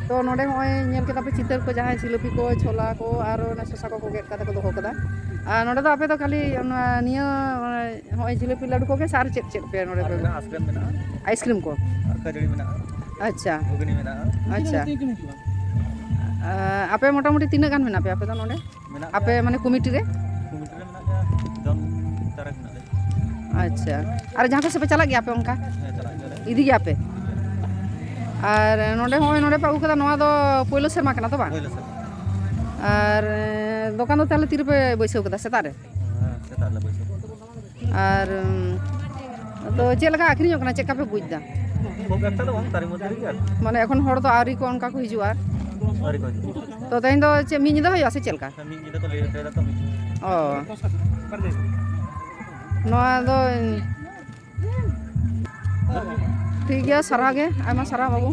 ᱛᱚ, ᱱᱚᱰᱮ ᱦᱚᱸᱜᱼᱚᱭ ᱧᱮᱞ ᱠᱮᱫᱟ ᱯᱮ ᱪᱤᱛᱟᱹᱨ ᱠᱚ, ᱡᱟᱦᱟᱸᱭ ᱡᱷᱤᱞᱟᱹᱯᱤ ᱠᱚ, ᱪᱷᱳᱞᱟ ᱠᱚ, ᱟᱨ ᱚᱱᱟ ᱥᱚᱥᱟ ᱠᱚᱠᱚ ᱜᱮᱫ ᱠᱟᱛᱮ ᱠᱚ ᱫᱚᱦᱚ ᱠᱟᱫᱟ᱾ ᱟᱨ ᱱᱚᱰᱮ ᱫᱚ ᱟᱯᱮ ᱫᱚ ᱠᱷᱟᱹᱞᱤ ᱚᱱᱟ ᱱᱤᱭᱟᱹ, ᱚᱱᱟ ᱦᱚᱸᱜᱼᱚᱭ ᱡᱷᱤᱞᱟᱹᱯᱤ ᱞᱟᱹᱰᱩ ᱠᱚᱜᱮ ᱥᱮ ᱟᱨ ᱪᱮᱫ ᱪᱮᱫ ᱯᱮ ᱱᱚᱰᱮ ᱟᱨ ᱯᱮ? ᱢᱮᱱᱟᱜᱼᱟ, ᱟᱭᱤᱥᱠᱨᱤᱢ ᱢᱮᱱᱟᱜᱼᱟ᱾ ᱟᱭᱤᱥᱠᱨᱤᱢ ᱠᱚ? ᱟᱨ ᱠᱷᱟᱹᱡᱟᱹᱲᱤ ᱢᱮᱱᱟᱜᱼᱟ᱾ ᱟᱪᱪᱷᱟ᱾ ᱜᱷᱩᱜᱽᱱᱤ ᱢᱮᱱᱟᱜᱼᱟ᱾ ᱟᱪᱪᱷᱟ᱾ ᱟᱸ, ᱟᱯᱮ ᱢᱚᱴᱟᱢᱩᱴᱤ ᱛᱤᱱᱟᱹᱜ ᱜᱟᱱ ᱢᱮᱱᱟᱜ ᱯᱮᱭᱟ ᱟᱯᱮ ᱫᱚ ᱱᱚᱰᱮ? ᱢᱮᱱᱟᱜ ᱟᱯᱮ ᱞᱮᱭᱟ᱾ ᱢᱟᱱᱮ ᱠᱚᱢᱤᱴᱤ ᱨᱮ? ᱠᱚᱢᱤᱴᱤ ᱨᱮ ᱢᱮᱱᱟᱜ ᱞᱮᱭᱟ, ᱡᱚᱱ ᱪᱟᱨᱮᱠ ᱢᱮᱱᱟᱜ ᱞᱮᱭᱟ᱾ ᱟᱪᱪᱷᱟ᱾ ᱟᱨ ᱡᱟᱦᱟᱸ ᱠᱚ ᱥᱮᱫ ᱯᱮ ᱪᱟᱞᱟᱜ ᱜᱮᱭᱟ ᱟᱯᱮ ᱚᱱᱠᱟ? ᱦᱮᱸ, ᱪᱟᱞᱟᱜ ᱜᱮᱭᱟᱞᱮ᱾ ᱤᱫᱤ ᱜᱮᱭᱟ ᱯᱮ? ᱟᱨ ᱱᱚᱰᱮ ᱦᱚᱸᱜᱼᱚᱭ ᱱᱚᱰᱮ ᱯᱮ ᱟᱹᱜᱩ ᱠᱟᱫᱟ, ᱱᱚᱣᱟ ᱫᱚ ᱯᱳᱭᱞᱳ ᱥᱮᱨᱢᱟ ᱠᱟᱱᱟ ᱛᱚ, ᱵᱟᱝ? ᱯᱳᱭᱞᱳ ᱥᱮᱨᱢᱟ᱾ ᱟᱨ, ᱮᱸ, ᱫᱚᱠᱟᱱ ᱫᱚ ᱛᱟᱦᱞᱮ ᱛᱤᱨᱮᱯᱮ ᱵᱟᱹᱭᱥᱟᱹᱣ ᱠᱟᱫᱟ, ᱥᱮᱛᱟᱜ ᱨᱮ? ᱦᱮᱸ, ᱥᱮᱛᱟᱜ ᱨᱮᱞᱮ ᱵᱟᱹᱭᱥᱟᱹᱣ ᱠᱟᱫᱟ᱾ ᱟᱨ, ᱩᱢ, ᱛᱚ, ᱪᱮᱫ ᱞᱮᱠᱟ ᱟᱹᱠᱷᱨᱤᱧᱚᱜ ᱠᱟᱱᱟ, ᱪᱮᱫ ᱞᱮᱠᱟ ᱯᱮ ᱵᱩᱡᱽ ᱮᱫᱟ? ᱠᱷᱩᱵ ᱮᱠᱴᱟ ᱫᱚ ᱵᱟᱝ, ᱛᱟᱨ ᱢᱚᱫᱽᱫᱷᱮ ᱨᱮᱜᱮ ᱟᱨᱠᱤ᱾ ᱢᱟᱱᱮ, ᱮᱠᱷᱚᱱ ᱦᱚᱲ ᱫᱚ ᱟᱹᱣᱨᱤ ᱠᱚ ᱚᱱᱠᱟ ᱠᱚ ᱦᱤᱡᱩᱜᱼᱟ? ᱟᱹᱣᱨᱤ ᱠᱚ ᱦᱤᱡᱩᱜᱼᱟ᱾ ᱛᱚ ᱛᱮᱦᱮᱧ ᱫᱚ ᱪᱮᱫ ᱢᱤᱫ ᱧᱤᱫᱟᱹ ᱦᱩᱭᱩᱜᱼᱟ ᱥᱮ ᱪᱮᱫ ᱞᱮᱠᱟ? ᱢᱤᱫ ᱧᱤᱫᱟᱹ ᱠᱚ ᱞᱟᱹᱭ ᱦᱚᱪᱚᱭ ᱫᱟᱠᱚ, ᱢᱤᱫ ᱧᱤᱫᱟᱹ᱾ ᱚ, ᱱᱚᱣᱟ ᱫᱚ ᱴᱷᱤᱠ ᱜᱮᱭᱟ, ᱥᱟᱨᱦᱟᱣ ᱜᱮ, ᱟᱭᱢᱟ ᱥᱟᱨᱦᱟᱣ ᱵᱟᱹᱵᱩ᱾